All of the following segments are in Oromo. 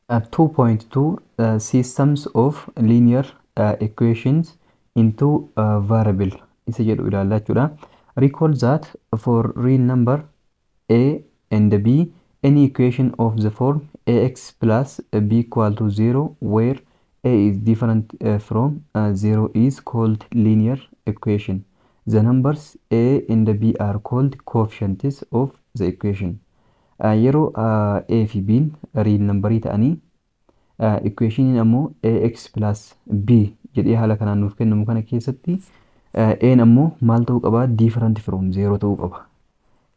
2.2 Systems of Linear Equations in Two Variable isa jedhu ilaallaa jechuudha. Recall that for real number a and b, any equation of the form ax plus b equal to 0 where a is different from 0 is called linear equation. The numbers a and b are called coefficients of the equation. Yeroo a fi b'n real numberii ta'anii, equationiin ammoo ax plus b jedhee haala kanaan nuuf kennamu kana keessatti, a'n ammoo maal ta'uu qaba? Different from 0 ta'uu qaba.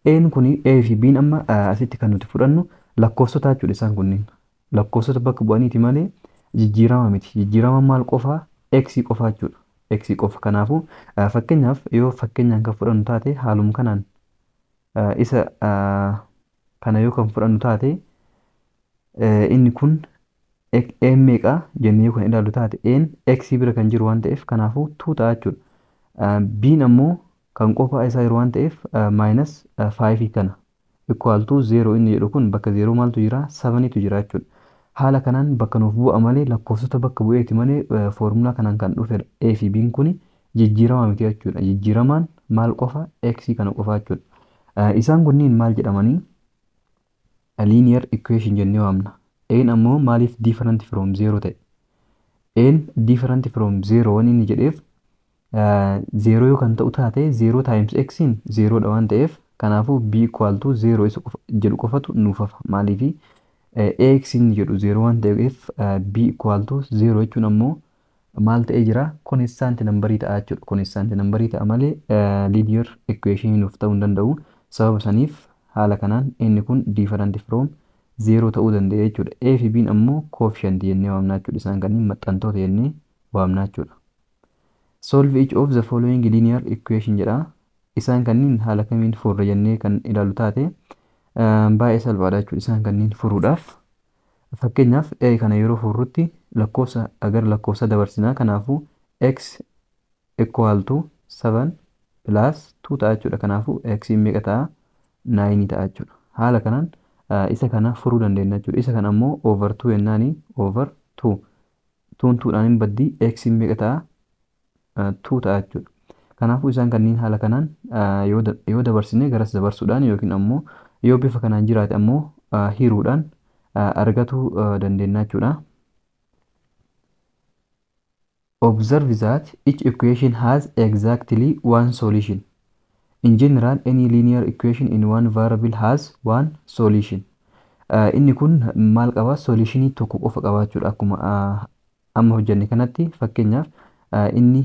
A'n kuni, a fi b'n amma asitti kan nuti fudhannu lakkoofsota jechuudha. Isaan kunneen lakkoofsota bakka bu'aniiti malee jijjiirama miti. Jijjiirama maal qofaa? X qofaa jechuudha. X qofa. Kanaafuu fakkeenyaaf yoo fakkeenyaan kan fudhannu taate, haaluma kanaan isa kana yoo kan fudhannu taate, inni kun een meeqa jennee yoo kan ilaallu taate, een x bira kan jiru waan ta'eef, kanaafuu 2 ta'a jechuudha. B'n ammoo kan qofaa isaa jiru waan ta'eef, minus 5 kana equal to 0 inni jedhu kun bakka 0 maaltu jira? 7tu jira jechuudha. Haala kanaan bakka nuuf bu'a malee, lakkoofsota bakka bu'eeti malee, foormulaa kanaan kan dhufe a fi b'n kuni jijjiirama miti jechuudha. Jijjiiramaan maal qofa? X kana qofa jechuudha. Isaan kunniin maal jedhamanii? Linear equation jennee waamna. A'n ammoo maaliif different from 0 ta'e? A'n different from 0 waan inni jedheef, 0 yoo kan ta'u taate, 0 times x 0 dha waan ta'eef, kanaafuu b equal to 0 isa jedhu qofatu nuuf hafa. Maaliifi? Ax inni jedhu 0 waan ta'eef, b equal to 0 jechuun ammoo maal ta'ee jira? Constant numberii ta'a jechuudha. Constant numberii ta'a malee linear equation nuuf ta'uu hin danda'u. Sababa saniif haala kanaan inni kun different from 0 ta'uu danda'e jechuudha. A fi B'n ammoo coefficient jennee waamna jechuudha. Isaan kanneen maxxantoota jennee waamna jechuudha. Solve each of the following linear equation jedha. Isaan kanneen haala kamiin furra jennee kan ilaallu taate, baay'ee salphaadha jechuudha isaan kanneen furuudhaaf. Fakkeenyaaf A kana yeroo furrutti lakkoofsa gara lakkoofsa dabarsinaa, kanaafuu x equal to 7 plus 2 ta'a jechuudha. Kanaafuu x meeqa ta'a? 9 ta'a jechuudha. Haala kanaan isa kana furuu dandeenya jechuudha. Isa kana ammoo over 2 jennaani, over 2 tuun tuudhaan hin baddi, x meeqa ta'a? 2 ta'a jechuudha. Kanaafuu isaan kanneen haala kanaan yoo dabarsine, garas dabarsuudhaan yookiin ammoo yoo bifa kanaan jiraate ammoo hiruudhaan argatuu dandeenya jechuudha. Observe that each equation has exactly one solution. In general, any linear equation in one variable has one solution. Inni kun maal qaba? Solutionii tokko qofa qaba jechuudha. Akkuma amma hojjenne kanatti, fakkeenyaaf inni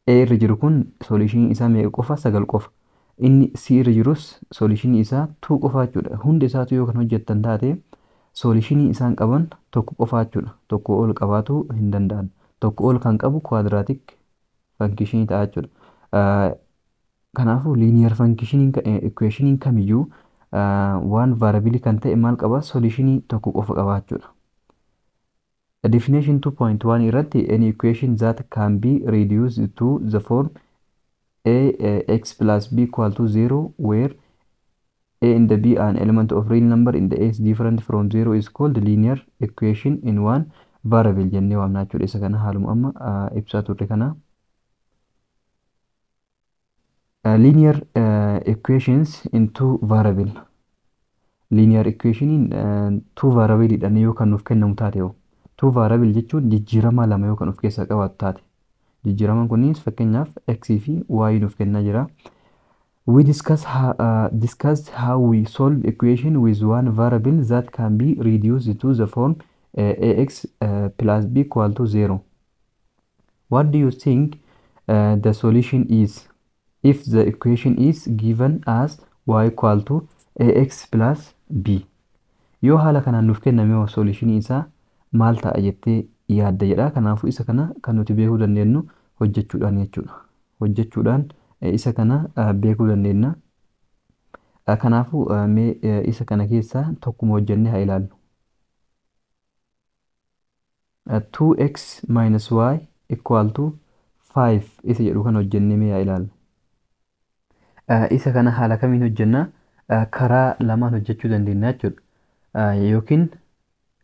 A irra jiru kun solutionii isaa meeqa qofa? Sagal qofa. Inni C irra jirus solutionii isaa 2 qofa jechuudha. Hundi isaatu yoo kan hojjettan taate, solutionii isaan qaban tokko qofa jechuudha. Tokko ol qabaatu hin danda'an. Tokko ol kan qabu quadratic functionii ta'a jechuudha. Kanaafuu linear functioniin equationiin kamiyyuu waan variable kan ta'e maal qaba? Solutionii tokko qofa qaba jechuudha. Definition 2.1 irratti, any equation that can be reduced to the form a x plus b equal to 0 where a and b are an element of real number and a is different from 0 is called linear equation in one variable jennee waamna jechuudha. Isa kana haaluma amma ibsaa turre kana. Linear equations in two variable. Linear equation in two variable dhaan yoo kan nuuf kennamu taate yoo. Two variable jechuun jijjiirama lama yoo kan of keessaa qabaatu taate. Jijjiiraman kunis fakkeenyaaf x fi y nuuf kennaa jira. We discussed how we solve equation with one variable that can be reduced to the form ax plus b equal to 0. What do you think the solution is if the equation is given as y equal to ax plus b? Yoo haala kanaan nuuf kenname, solutionii isaa maal ta'a jettee yaadda jedha. Kanaafuu isa kana kan nuti beekuu dandeenyu hojjechuudhaan jechuudha. Hojjechuudhaan isa kana beekuu dandeenya. Kanaafuu mee isa kana keessaa tokkuma hojjennee haa ilaallu. 2x minus y equal to 5 isa jedhu kan hojjennee mee haa ilaallu. Isa kana haala kamiin hojjenna? Karaa lamaan hojjechuu dandeenya jechuudha. Yookiin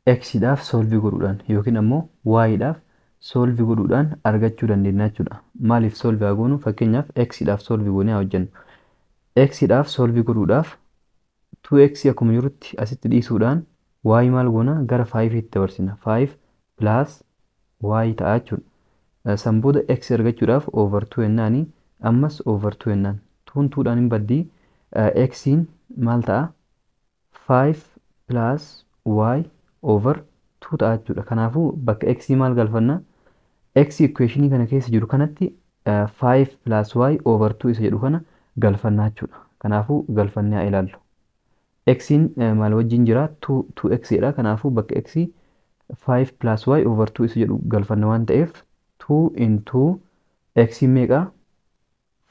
X dhaaf solve godhuudhaan yookiin ammoo Y dhaaf solve godhuudhaan argachuu dandeenya jechuudha. Maaliif solve haa goonu? Fakkeenyaaf X dhaaf solve goonee haa hojjennu. X dhaaf solve godhuudhaaf 2x akkuma jirutti asitti dhiisuudhaan y maal goona? Gara 5 tti dabarsina. 5 plus y ta'a jechuudha. San booda x argachuudhaaf over 2 jennaani, ammas over 2 jennaan. Tuun tuudhaan hin baddii, x'n maal ta'a? 5 plus y over 2 ta'a jechuudha. Kanaafuu bakka x maal galfanna? X equationii kana keessa jiru kanatti 5 plus y over 2 isa jedhu kana galfannaa jechuudha. Kanaafuu galfannee haa ilaallu. X'n maal wajjin jira? 2 2x dha. Kanaafuu bakka x 5 plus y over 2 isa jedhu galfanna waan ta'eef 2 into x meeqa?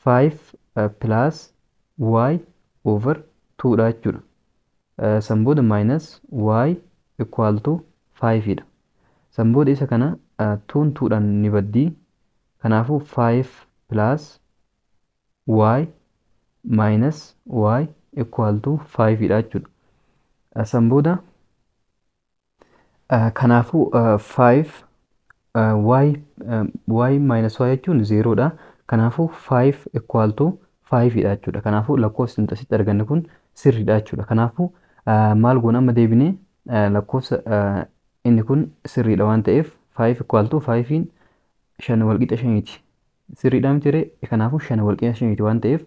5 plus y over 2 dha jechuudha. San booda minus y equal to 5 dha. San booda isa kana 2 2dhaan ni baddii. Kanaafuu 5 plus y minus y equal to 5 dha jechuudha. San booda kanaafuu 5 y y minus y jechuun 0 dha. Kanaafuu 5 equal to 5 dha jechuudha. Kanaafuu lakkoofsi nuti asitti arganne kun sirriidha jechuudha. Kanaafuu maal goona? Amma deebinee lakkoofsa inni kun sirriidha waan ta'eef 5 equal to 5 5 walqixa shaniiti. Sirriidha miti ree? Kanaafuu 5 walqixa shaniiti waan ta'eef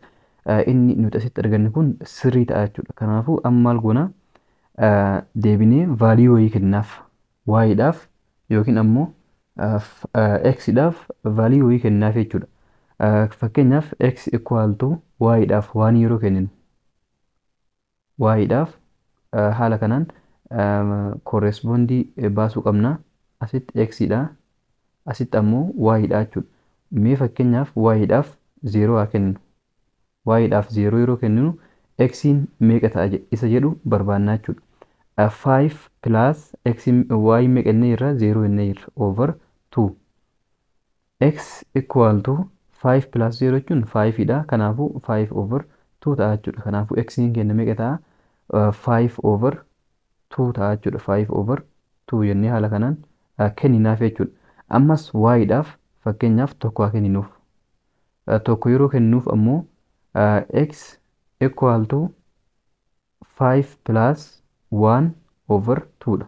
inni nuti asitti arganne kun sirrii ta'a jechuudha. Kanaafuu amma maal goona? Deebinee value wayii kennaaf, y dhaaf yookiin ammoo x dhaaf value wayii kennaaf jechuudha. Fakkeenyaaf x equal to y dhaaf waan yeroo kenninu, y dhaaf haala kanaan correspondii baasuu qabna. Asitti x dha, asitti ammoo y dha jechuudha. Mee fakkeenyaaf y dhaaf 0 haa kenninu. Y dhaaf 0 yeroo kenninu x'n meeqa ta'a isa jedhu barbaannaa jechuudha. 5 plus x, y meeqa jennee jirra? 0 jennee jirra, over 2. X equal to 5 plus 0 jechuun 5 dha. Kanaafuu 5 over 2 ta'a jechuudha. Kanaafuu x'n keenya meeqa ta'a? 5 over 2 ta'a jechuudha. 5 over 2 jennee haala kanaan kenninaaf jechuudha. Ammas y dhaaf fakkeenyaaf 1 haa kenninuuf. 1 yeroo kenninuuf ammoo x equal to 5 plus 1 over 2 dha.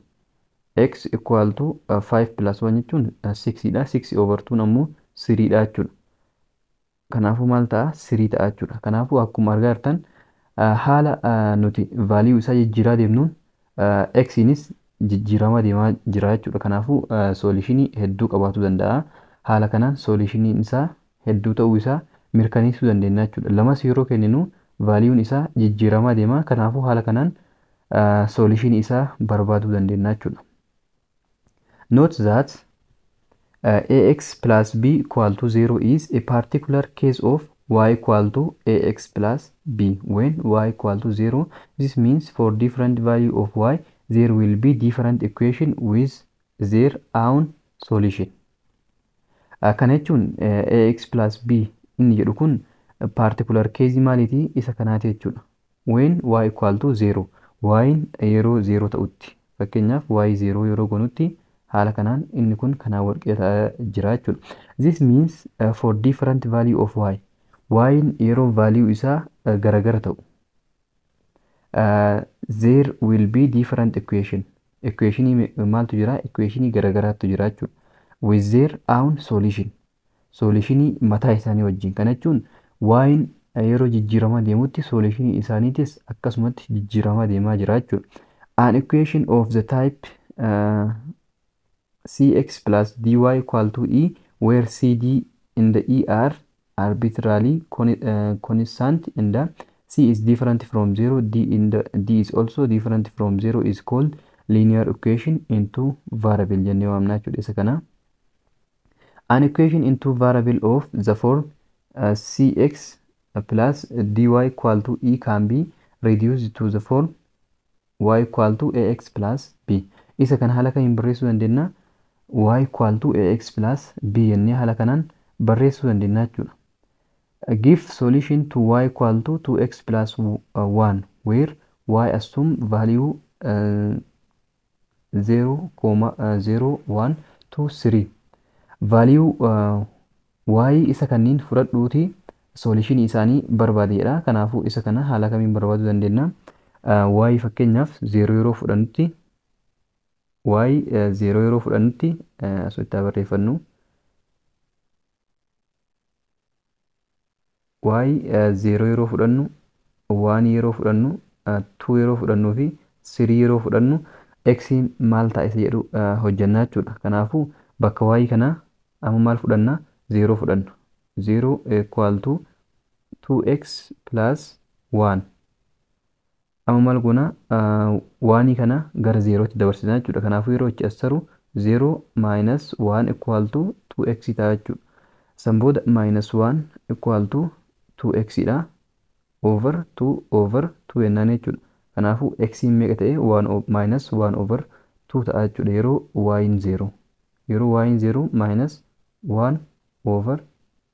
X equal to 5 plus 1 jechuun 6 dha. 6 over 2 ammoo 3 dha jechuudha. Kanaafuu maal ta'a? 3 ta'a jechuudha. Kanaafuu akkuma argaa jirtan haala nuti value isaa jijjiiraa deemnuun x'nis jijjiiramaa deemaa jira jechuudha. Kanaafuu solutionii hedduu qabaachuu danda'a. Haala kanaan solutioniin isaa hedduu ta'uu isaa mirkaneessuu dandeenya jechuudha. Lamas yeroo kenninu valueun isaa jijjiiramaa deema. Kanaafuu haala kanaan solutionii isaa barbaaduu dandeenya jechuudha. Note that ax plus b equal to 0 is a particular case of y equal to ax plus b when y equal to 0. This means for different value of y there will be different equation with their own solution. Kana jechuun ax plus b inni jedhu kun particular case maaliiti? Isa kanaati jechuudha. When y equal to 0, y yeroo 0 ta'utti, fakkeenyaaf y 0 yeroo goonutti haala kanaan inni kun kanaan walqixa ta'aa jira jechuudha. This means for different value of y, y yeroo value isaa garagara ta'u there will be different equation. Equationii maaltu jira? Equationii garagaraatu jira jechuudha. With their own solution. Solutionii mataa isaanii wajjin. Kana jechuun y yeroo jijjiiramaa deemutti solutionii isaaniitis akkasumatti jijjiiramaa deemaa jira jechuudha. An equation of the type cx plus dy equal to e, where cd and the e are arbitrarily constant and the c is different from 0, d in the d is also different from 0, is called linear equation in two variable jennee waamna jechuudha isa kana. An equation in two variable of the form cx plus dy equal to e can be reduced to the form y equal to ax plus b. Isa kana haala kamiin barreessuu dandeenya? Y equal to ax plus b jennee haala kanaan barreessuu dandeenya jechuudha. Give solution to y equal to 2x plus 1, where y assume value 0, 0, 1, 2, 3. Value y isa kanneen fudhadhuuti solution isaanii barbaadeedha. Kanaafuu isa kana haala kamiin barbaaduu dandeenya? Y fakkeenyaaf 0 yeroo fudhannutti, y 0 yeroo fudhannutti asitti haa barreeffannu. Y 0 yeroo fudhannu, 1 yeroo fudhannu, 2 yeroo fudhannuu fi 3 yeroo fudhannu x maal ta'a isa jedhu hojjannaa jechuudha. Kanaafuu bakka y kanaa amma maal fudhanna? 0 fudhanna. 0 equal to 2x plus 1. Amma maal goona? 1 kana gara 0tti dabarsina jechuudha. Kanaafuu yeroo itti as taru 0 minus 1 equal to 2x ta'a jechuudha. San booda minus 1 equal to 2x dha. Over 2 over 2 jennaan jechuudha. Kanaafuu x meeqa ta'e? 1 minus 1 over 2 ta'a jechuudha yeroo y 0. Yeroo y 0 minus 1 over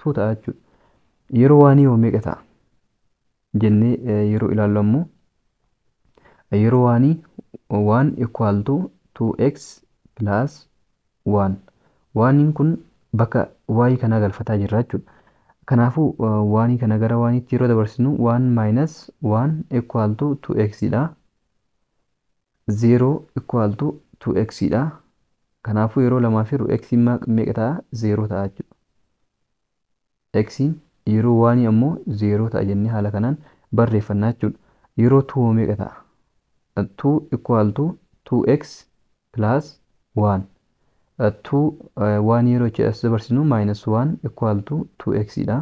2 ta'a jechuudha. Yeroo 1 yoo meeqa ta'a jennee yeroo ilaallu ammoo yeroo 1 1 equal to 2x plus 1. 1 kun bakka y kanaa galfataa jirra jechuudha. Kanaafuu 1 kana gara 1tti yeroo dabarsinu 1 minus 1 equal to 2x dha. 0 equal to 2x dha. Kanaafuu yeroo lamaaf yeroo x meeqa ta'a? 0 ta'a jechuudha. X yeroo 1 ammoo 0 ta'a jennee haala kanaan barreeffannaa jechuudha. Yeroo 2 meeqa ta'a? 2 equal to 2x plus 1. 2 1 yeroo itti as dabarsinu minus 1 equal to 2x dha.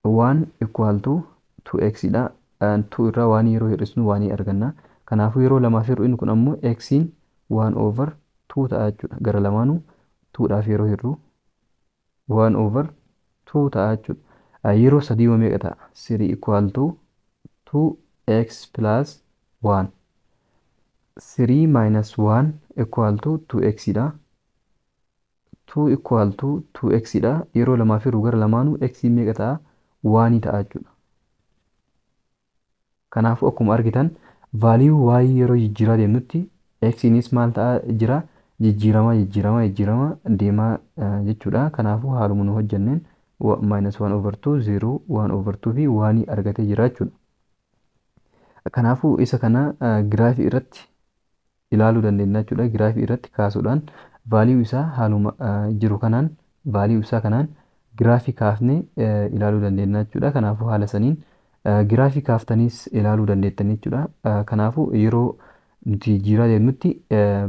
1 equal to 2x dha. 2 irraa 1 yeroo hir'isnu 1 arganna. Kanaafuu yeroo lamaaf yeroo inni kun ammoo x 1 over 2 ta'a jechuudha. Gara lamaanuu 2 dhaaf yeroo hir'u 1 over 2 ta'a jechuudha. Yeroo sadii yoo meeqa ta'a? 3 equal to 2x plus 1. 3 minus 1 equal to 2x dha. 2 equal to 2x dha. Yeroo lamaaf yeroo gara lamaanuu x meeqa ta'a? 1 ta'a jechuudha. Kanaafuu akkuma argitan value y yeroo jijjiiraa deemnutti x nis maal ta'aa jira? Jijjiiramaa jijjiiramaa jijjiiramaa deemaa jechuudha. Kanaafuu haaluma nu hojjenneen minus 1 over 2 0 1 over 2 fi 1 argatee jira jechuudha. Kanaafuu isa kana giraafii irratti ilaaluu dandeenya jechuudha. Giraafii irratti kaasuudhaan value isaa haaluma jiru kanaan value isaa kanaan giraafii kaafnee ilaaluu dandeenya jechuudha. Kanaafuu haala saniin giraafii kaaftaniis ilaaluu dandeettan jechuudha. Kanaafuu yeroo nuti jijjiiraa deemnutti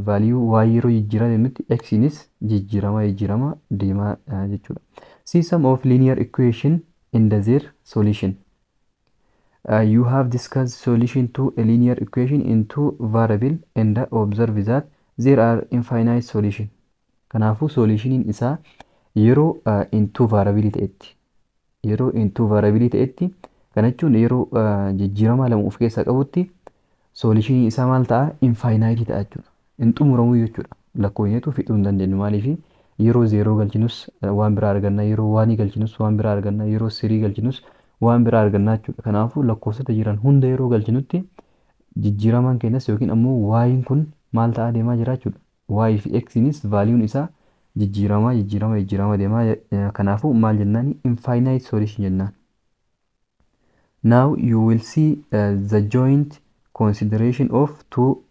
value y yeroo jijjiiraa deemnutti x nis jijjiiramaa jijjiiramaa deemaa jechuudha. System of linear equation in the their solution. You have discussed solution to a linear equation in two variable and observe that there are infinite solution. Kanaafuu solutioniin isaa yeroo in two variable ta'etti, yeroo in two variable ta'etti, kana jechuun yeroo jijjiiramaa lama of keessaa qabutti solutioniin isaa maal ta'a? Infinite ta'a jechuudha. Hin xumuramuu jechuudha. Lakkoofneetu fixuu hin dandeenyu. Maaliif yeroo 0 galchinus waan biraa arganna, yeroo 1 galchinus waan biraa arganna, yeroo 3 galchinus waan biraa arganna jechuudha. Kanaafuu lakkoofsota jiran hunda yeroo galchinutti jijjiiramaan keenyas yookiin ammoo y'n kun maal ta'aa deemaa jira jechuudha. Y fi x nis valuun isaa jijjiiramaa jijjiiramaa jijjiiramaa deemaa. Kanaafuu maal jennaan? Infinite solution jennaan. Now you will see the joint consideration of two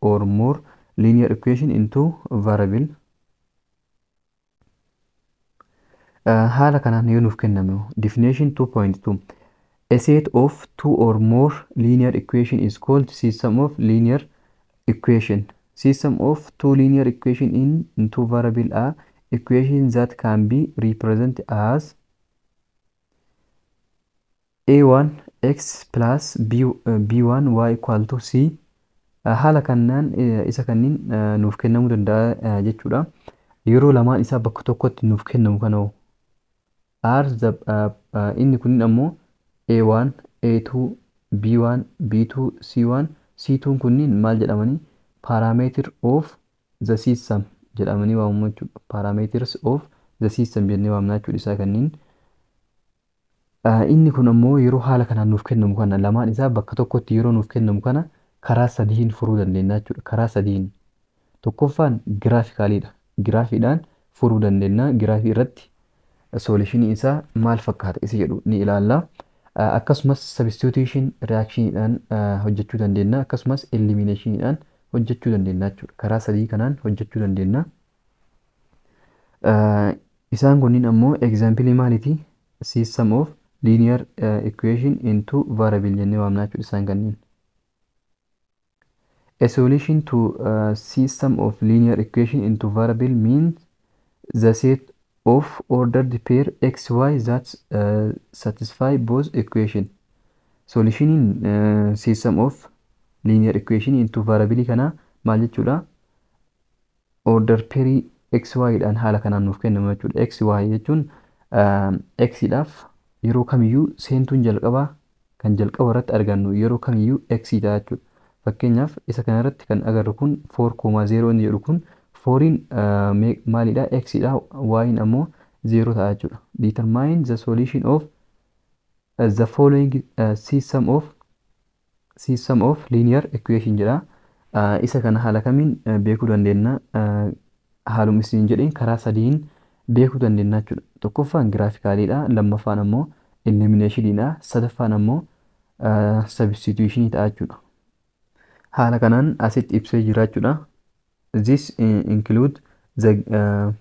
or more linear equation in two variable. Haala kanaan yoo nuuf kenname definition 2.2. A set of two or more linear equation is called system of linear equation. System of two linear equation in two variable are equations that can be represented as a1 x plus b1 y equal to c. Haala kanaan isa kanniin nuuf kennamuu danda'a jechuudha. Yeroo lamaan isaa bakka tokkotti nuuf kennamu kana are the inni kunniin ammoo a1 a2 b1 b2 c1 c2 kunniin maal jedhamanii? Parameter of the system jedhamanii waamamu jechuudha. Parameters of the system jennee waamna jechuudha isaa kanniin. Inni kun ammoo yeroo haala kanaan nuuf kennamu kana lamaan isaa bakka tokkotti yeroo nuuf kennamu kana karaa sadiin furuu dandeenya jechuudha. Karaa sadiin. Tokkoffaan graphicaliidha. Giraafiidhaan furuu dandeenya. Giraafii irratti solutionii isaa maal fakkaata isa jedhu ni ilaalla. Akkasumas substitution reactioniidhaan hojjechuu dandeenya. Akkasumas eliminationiidhaan hojjechuu dandeenya jechuudha. Karaa sadii kanaan hojjechuu dandeenya. Isaan kunniin ammoo example maaliiti? System of linear equation in two variable jennee waamna jechuudha isaan kanneen. A solution to a system of linear equation in two variable means the set of ordered pair x, y that satisfy both equation. Solutioniin system of linear equation in two variable kana maal jechuudha? Order pair x, y dhaan haala kanaan nuuf kennama jechuudha. X, y jechuun x dhaaf yeroo kamiyyuu seentuun jalqabaa kan jalqaba irratti argannu yeroo kamiyyuu x ta'a jechuudha. Fakkeenyaaf isa kanarratti kan agarru kun 4,0 inni jedhu kun 4in maalidha? X dha, y ammoo 0 ta'a jechuudha. Determine the solution of the following system of linear equation jedha. Isa kana haala kamiin beekuu dandeenya? Haaluma isin jedheen karaa sadiin beekuu dandeenya jechuudha. Tokkoffaan graphicaliidha, lammaffaan ammoo eliminationiidha, sadaffaan ammoo substitutionii ta'a jechuudha. Haala kanaan asitti ibsee jira jechuudha. This include the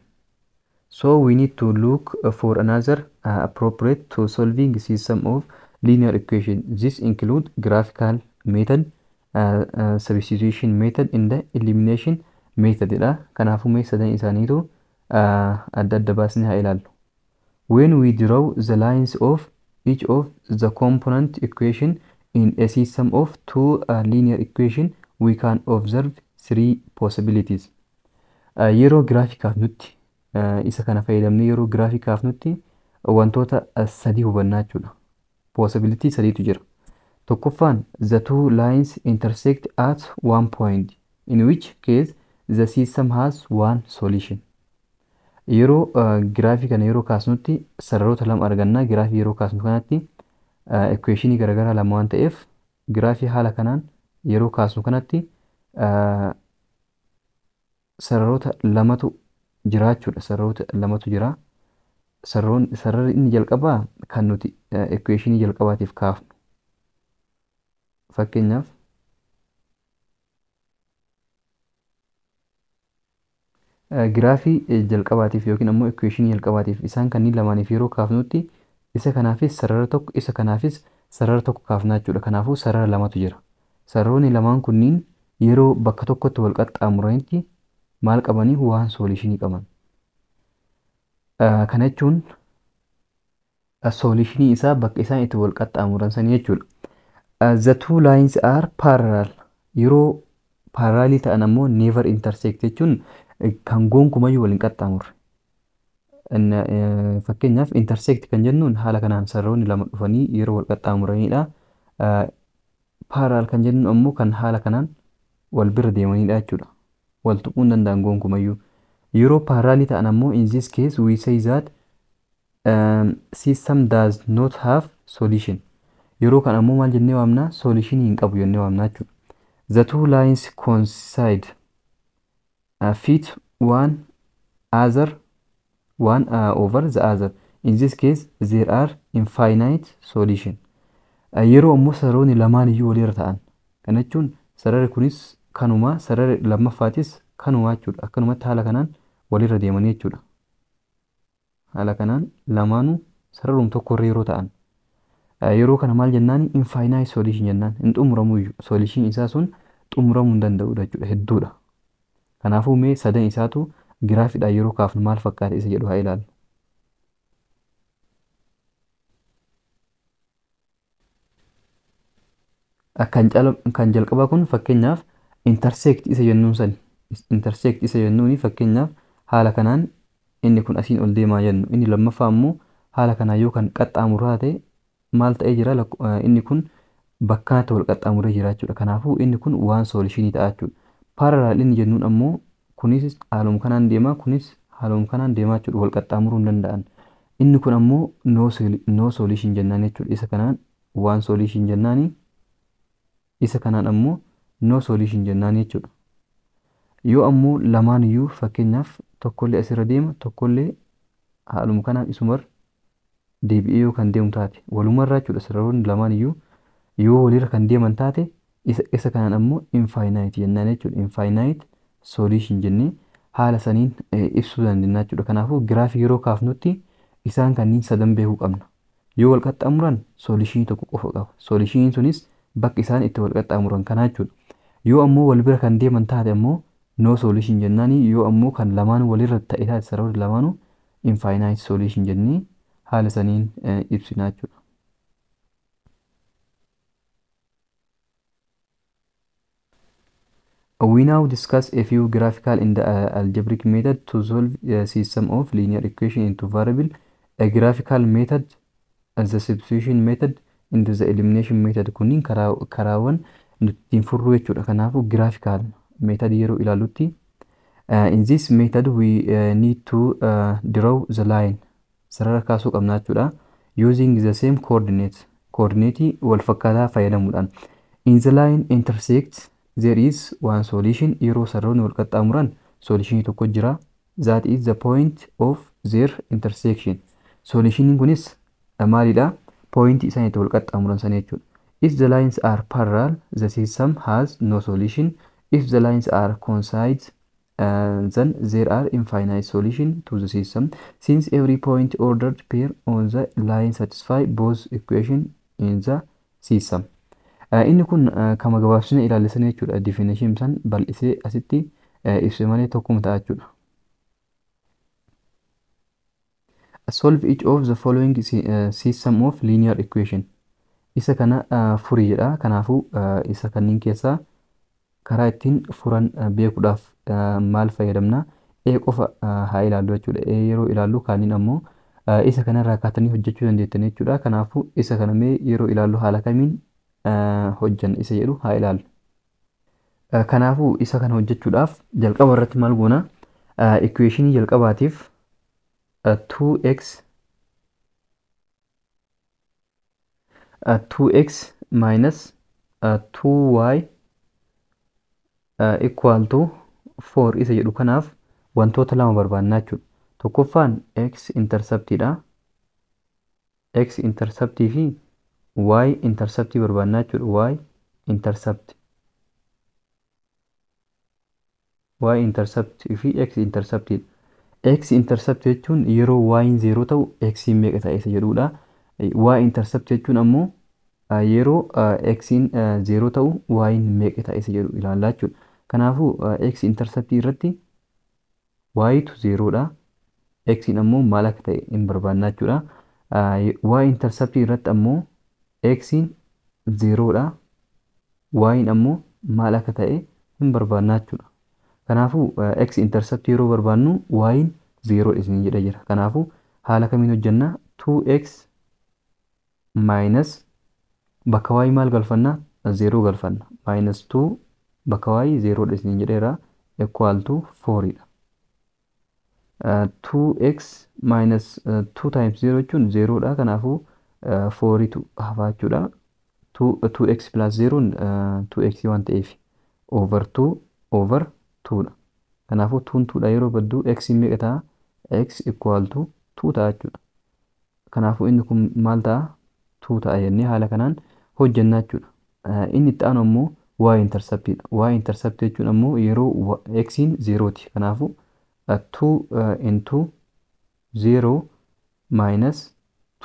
so we need to look for another appropriate to solving system of linear equation. This include graphical method, substitution method and the elimination method dha. Kanaafuu mee sadan isaaniitu adda adda baasnee haa ilaallu. When we draw the lines of each of the component equation in a system of two linear equation, we can observe three possibilities. Yeroo giraafii kaafnutti, isa kana fayyadamnee yeroo giraafii kaafnutti wantoota sadii hubannaa jechuudha. Possibility sadiitu jira. Tokkoffaan, the two lines intersect at one point, in which case the system has one solution. Yeroo giraafii kana yeroo kaasnutti sararoota lama arganna. Giraafii yeroo kaasnu kanatti equationii garaagaraa lama waan ta'eef, giraafii haala kanaan yeroo kaasnu kanatti sararoota lamatu jira jechuudha. Sararoota lamatu jira. Sararri inni jalqabaa kan nuti equationii jalqabaatiif kaafnu. Fakkeenyaaf, giraafii jalqabaatiif yookiin ammoo equationii jalqabaatiif isaan kanneen lamaaniif yeroo kaafnutti, isa kanaafis sarara tokko, isa kanaafis sarara tokko kaafnaa jechuudha. Kanaafuu sarara lamatu jira. Sararoonni lamaan kunniin yeroo bakka tokkotti wal qaxxaamuranitti maal qabanii? One solutionii qaban. Kana jechuun solutionii isaa bakka isaan itti wal qaxxaamuran sanii jechuudha. The two lines are parallel. Yeroo parallelii ta'an ammoo never intersect jechuun kan gonkumayyuu wal hin qaxxaamurre. Fakkeenyaaf, intersect kan jennuun haala kanaan sararoonni lama dhufanii yeroo wal qaxxaamuranidha. Parallel kan jennuun ammoo kan haala kanaan wal bira deemanidha jechuudha. Wal tuquu hin danda'an gonkumayyuu. Yeroo parallelii ta'an ammoo, in this case we say that system does not have solution. Yeroo kan ammoo maal jennee waamna? Solution hin qabu jennee waamna jechuudha. The two lines coincide, fit one other, one over the other. In this case there are infinite solution. Yeroo ammoo sararoonni lamaan iyyuu walirra ta'an. Kana jechuun sararri kunis kanuma, sararri lammaffaatis kanuma jechuudha. Akkanumatti haala kanaan walirra deemanii jechuudha. Haala kanaan lamaanuu sararuma tokkorra yeroo ta'an. Yeroo kana maal jennaan? Infinite solution jennaan. Hin xumuramu iyyuu. Solution isaa sun xumuramuu hin danda'udha jechuudha. Hedduudha. Kanaafuu mee sadan isaatu giraafiidhaan yeroo kaafnu maal fakkaata isa jedhu haa ilaallu. Kan jalqabaa kun fakkeenyaaf intersect isa jennuun sani. Intersect isa jennuuni fakkeenyaaf haala kanaan inni kun asiin ol deemaa jennu. Inni lammaffaa immoo haala kanaan yoo kan qaxxaamuraa ta'e maal ta'ee jira? Inni kun bakkaatti wal qaxxaamuree jira jechuudha. Kanaafuu inni kun one solutionii ta'a jechuudha. Parallel inni jennuun ammoo kunis haaluma kanaan deema, kunis haaluma kanaan deemaa jechuudha, wal qaxxaamuruu hin danda'an. Inni kun ammoo no solution jennaan jechuudha. Isa kanaan one solution jennaani, isa kanaan ammoo no solution jennaan jechuudha. Yoo ammoo lamaan iyyuu fakkeenyaaf tokkollee asirra deema tokkollee haaluma kanaan isumarra deebi'ee yoo kan deemu taate walumarraa jechuudha. Sararoonni lamaan iyyuu yoo walirra kan deeman taate isa kanaan ammoo infinite jennaan jechuudha. Infinite solution jennee haala saniin ibsuu dandeenya jechuudha. Kanaafuu giraafii yeroo kaafnutti isaan kanneen sadan beekuu qabna. Yoo wal qaxxaamuran solution tokko qofa qaba. Solutioniin sunis bakka isaan itti wal qaxxaamuran kanaa jechuudha. Yoo ammoo wal bira kan deeman taate ammoo no solution jennaani. Yoo ammoo kan lamaan walirra ta'e taate sararoonni lamaanuu infinite solution jennee haala saniin ibsina jechuudha. We now discuss a few graphical and algebraic method to solve a system of linear equation into variable. A graphical method as the substitution method and the elimination method kunniin karaawwan nuti ittiin furru jechuudha. Kanaafuu graphical method yeroo ilaallutti in this method we need to draw the line sarara kaasuu qabna jechuudha. Using the same coordinates, coordinate wal fakkaataa fayyadamuudhaan. In the line intersects there is one solution. Yeroo sararoonni wal qaxxaamuran solution tokko jira. That is the point of their intersection. Solutioniin kunis maalidha? Point isaan itti wal qaxxaamuran sana jechuudha. If the lines are parallel, the system has no solution. If the lines are coincide, then there are infinite solution to the system. Since every point ordered pair on the line satisfy both equation in the system. Inni kun kama gabaabsine ilaallisan jechuudha. Definition san bal'isee asitti ibse malee tokkuma ta'a jechuudha. Solve each of the following system of linear equation. Isa kana furii jedha. Kanaafuu isa kanneen keessaa karaa ittiin furan beekuudhaaf maal fayyadamna? E qofa haa ilaallu jechuudha. E yeroo ilaallu kaaniin ammoo isa kanarraa kaatanii hojjechuu dandeettan jechuudha. Kanaafuu isa kana mee yeroo ilaallu haala kamiin hojjanna isa jedhu haa ilaallu. Kanaafuu isa kana hojjechuudhaaf jalqaba irratti maal goona? Equationii jalqabaatiif 2x minus 2y equal to 4 isa jedhu kanaaf wantoota lama barbaannaa jechuudha. Tokkoffaan x interceptiidha. X interceptii fi y interceptii barbaannaa jechuudha. Y intercept. Y intercept fi x interceptiidha. X intercept jechuun yeroo y 0 ta'u x meeqa ta'e isa jedhudha. Y intercept jechuun ammoo yeroo x 0 ta'u y meeqa ta'e isa jedhu ilaallaa jechuudha. Kanaafuu x intercept irratti y tu 0 dha. X ammoo maal akka ta'e hin barbaannaa jechuudha. Y intercept irratti ammoo x 0 dha. Y ammoo maal akka ta'e hin barbaannaa jechuudha. Kanaafuu x intercept yeroo barbaannu y 0 isin jedha jira. Kanaafuu haala kamiin hojjenna? 2x minus bakka y maal galfanna? 0 galfanna. Minus 2 bakka y 0 isin jedheera equal to 4 dha. 2x minus 2 times 0 jechuun 0 dha. Kanaafuu 4 tu hafa jechuudha. 2x plus 0 2x waan ta'eef over 2 over 2 dha. Kanaafuu 2 2 dha yeroo baddu x meeqa ta'a? X equal to 2 ta'a jechuudha. Kanaafuu inni kun maal ta'a? 2 ta'a jennee haala kanaan hojjennaa jechuudha. Inni itti aanu ammoo y interceptiidha. Y intercept jechuun ammoo yeroo x 0 ti. Kanaafuu 2 into 0 minus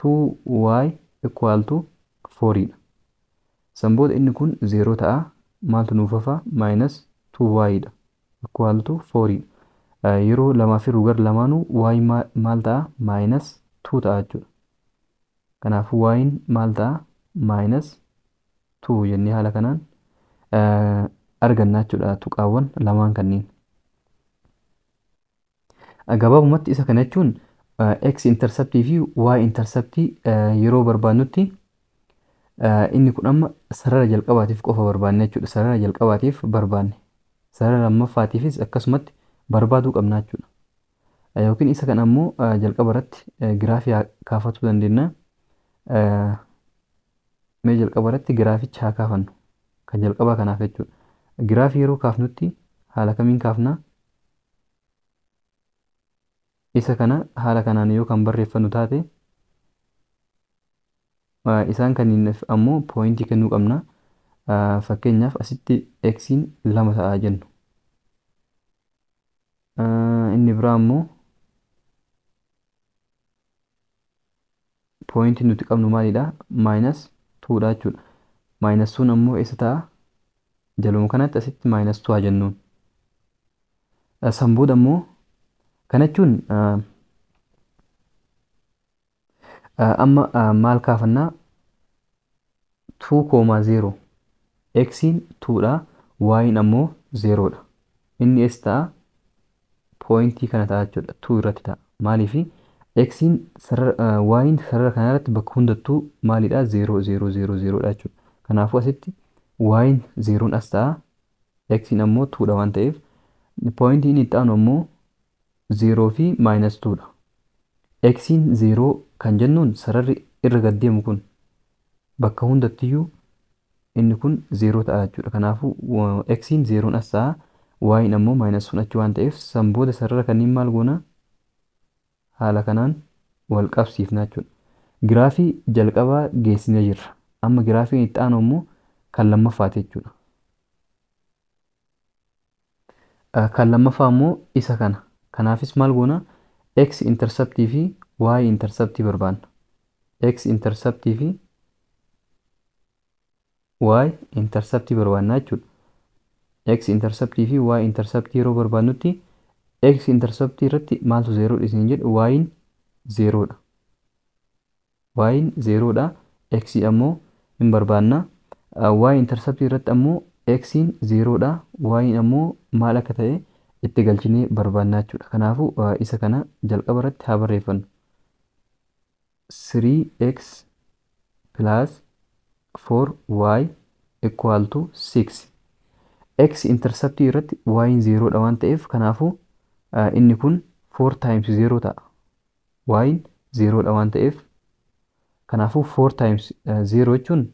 2y equal to 4 dha. San booda inni kun 0 ta'a. Maaltu nuuf hafa? Minus 2y dha. Equal to 4 dha. Yeroo lamaa fi rugar lamaanuu y maal ta'a? Minus 2 ta'a jechuudha. Kanaafuu y maal ta'a? Minus 2 jennee haala kanaan arganna jechuudha tuqaawwan lamaan kanneen. Gabaabumatti isa kana jechuun x interceptii fi y interceptii yeroo barbaannutti inni kun amma sarara jalqabaatiif qofa barbaanne jechuudha. Sarara jalqabaatiif barbaanne. Sarara lammaffaatiifis akkasumatti barbaaduu qabna jechuudha. Yookiin isa kana ammoo jalqaba irratti giraafii kaafachuu dandeenya. Mee jalqaba irratti giraaficha haa kaafannu. Kan jalqabaa kanaaf jechuudha. Giraafii yeroo kaafnutti haala kamiin kaafna? Isa kana haala kanaan yoo kan barreeffannu taate isaan kanniiniif ammoo pooyintii kennuu qabna. Fakkeenyaaf asitti x'n 2 ta'a jennu. Inni biraa ammoo pooyintii nuti qabnu maalidha? Maayinас 2 dha jechuudha. Maayinас 2 ammoo eessa ta'a? Jaluma kanatti asitti maayinас 2 haa jennuun. San booda ammoo kana jechuun amma maal kaafannaa? 2,0 x'n 2 dha, y'n ammoo 0 dha. Inni eessa ta'a? Pooyintii kana ta'a jechuudha. 2 irratti ta'a. Maaliif x'n sarara y'n sarara kana irratti bakka hundattuu maalidha? 0 0 0 0 dha jechuudha. Kanaafuu asitti y'n 0 as ta'a, x'n ammoo 2 dha waan ta'eef pooyintiin inni itti aanu ammoo 0 fi maayinас 2 dha. X'n 0 kan jennuun sararri irra gad deemu kun bakka hundattiyyuu inni kun 0 ta'a jechuudha. Kanaafuu x'n 0 as ta'a, y'n ammoo maayinас 2 achi waan ta'eef san booda sarara kanneen maal goona? Haala kanaan wal qabsiifna jechuudha. Giraafii jalqabaa geessinee jirra. Amma giraafiin itti aanu ammoo kan lammaffaati jechuudha. Kan lammaffaa ammoo isa kana. Kanaafis maal goona? X interceptii fi y interceptii barbaanna. X interceptii fi y interceptii barbaanna jechuudha. X interceptii fi y interceptii yeroo barbaannutti x interceptii irratti maaltu 0 dha isin jedhu? Y'n 0 dha. Y'n 0 dha. X ammoo hin barbaanna. Y interceptii irratti ammoo x'n 0 dha. Y'n ammoo maal akka ta'e itti galchinee barbaanna jechuudha. Kanaafuu isa kana jalqaba irratti haa barreeffannu. 3x plus 4y equal to 6. X interceptii irratti y'n 0 dha waan ta'eef kanaafuu inni kun 4 times 0 ta'a. Y'n 0 dha waan ta'eef kanaafuu 4 times 0 jechuun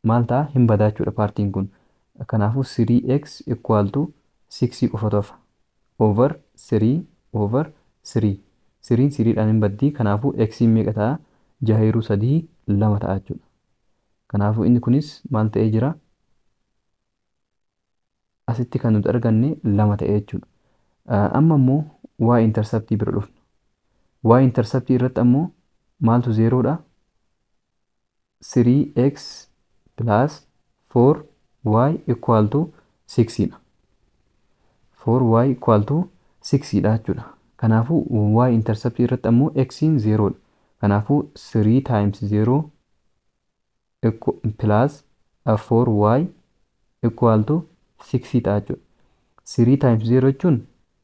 maal ta'a? Hin badaa jechuudha paartiin kun. Kanaafuu 3x equal to 6 qofatu hafa. Over 3 over 3. 3 3dhaan hin baddii, kanaafuu x meeqa ta'a? 6 hiruu 3 2 ta'a jechuudha. Kanaafuu inni kunis maal ta'ee jira? Asitti kan nuti arganne 2 ta'ee jechuudha. Amma immoo y interceptii bira dhufna. Y interceptii irratti ammoo maaltu 0 dha? 3x plus 4y equal to 6 dha. 4y equal to 6 dha jechuudha. Kanaafuu y interceptii irratti ammoo x'n 0 dha. Kanaafuu 3 times 0 plus 4y equal to 6 ta'a jechuudha. 3 times 0 jechuun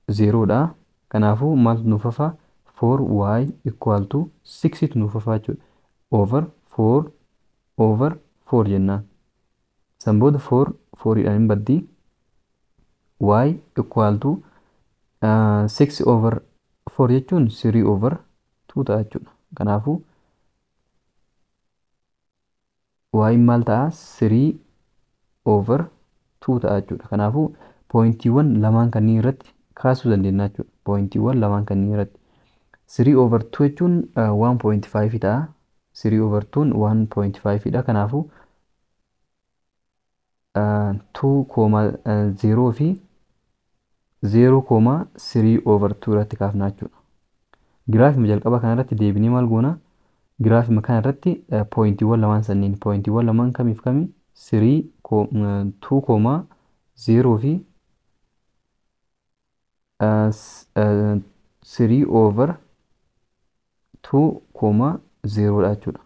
0 dha. Kanaafuu maaltu nuuf hafa? 4y equal to 6 tu nuuf hafa jechuudha. Over 4 over 4 jennaan. San booda 4 4dhaan hin baddii. Y equal to 6 over 4 jechuun 3 over 2 ta'a jechuudha. Kanaafuu y maal ta'a? 3 over 2 ta'a jechuudha. Kanaafuu pooyintiiwwan lamaan kanneen irratti kaasuu dandeenya jechuudha. Pooyintiiwwan lamaan kanneen irratti 3 over 2 jechuun 1.5 ta'a. 3 over 2 1.5 dha. Kanaafuu 2,0 fi 0,3 over 2 irratti kaafna jechuudha. Giraafima jalqaba kanarratti deebinee maal goona? Giraafima kanarratti pooyintiiwwan lamaan sanniin pooyintiiwwan lamaan kamiif kami? 3 2,0 fi 3 over 2,0 dha jechuudha.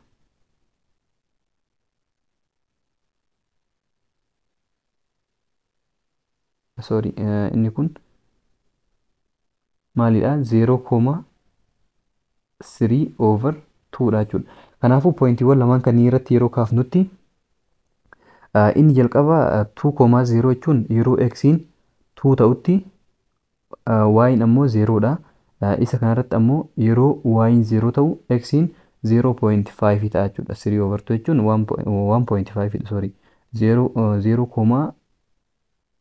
Sorry, inni kun maalidha? 0,3 over 2 dha jechuudha. Kanaafuu pooyintiiwwan lamaan kanneen irratti yeroo kaafnutti inni jalqaba 2,0 jechuun yeroo x'n 2 ta'utti y'n ammoo 0 dha. Isa kanarratti ammoo yeroo y'n 0 ta'u x'n 0.5 ta'a jechuudha. 3 over 2 jechuun 1.5 dha, sorry. 0,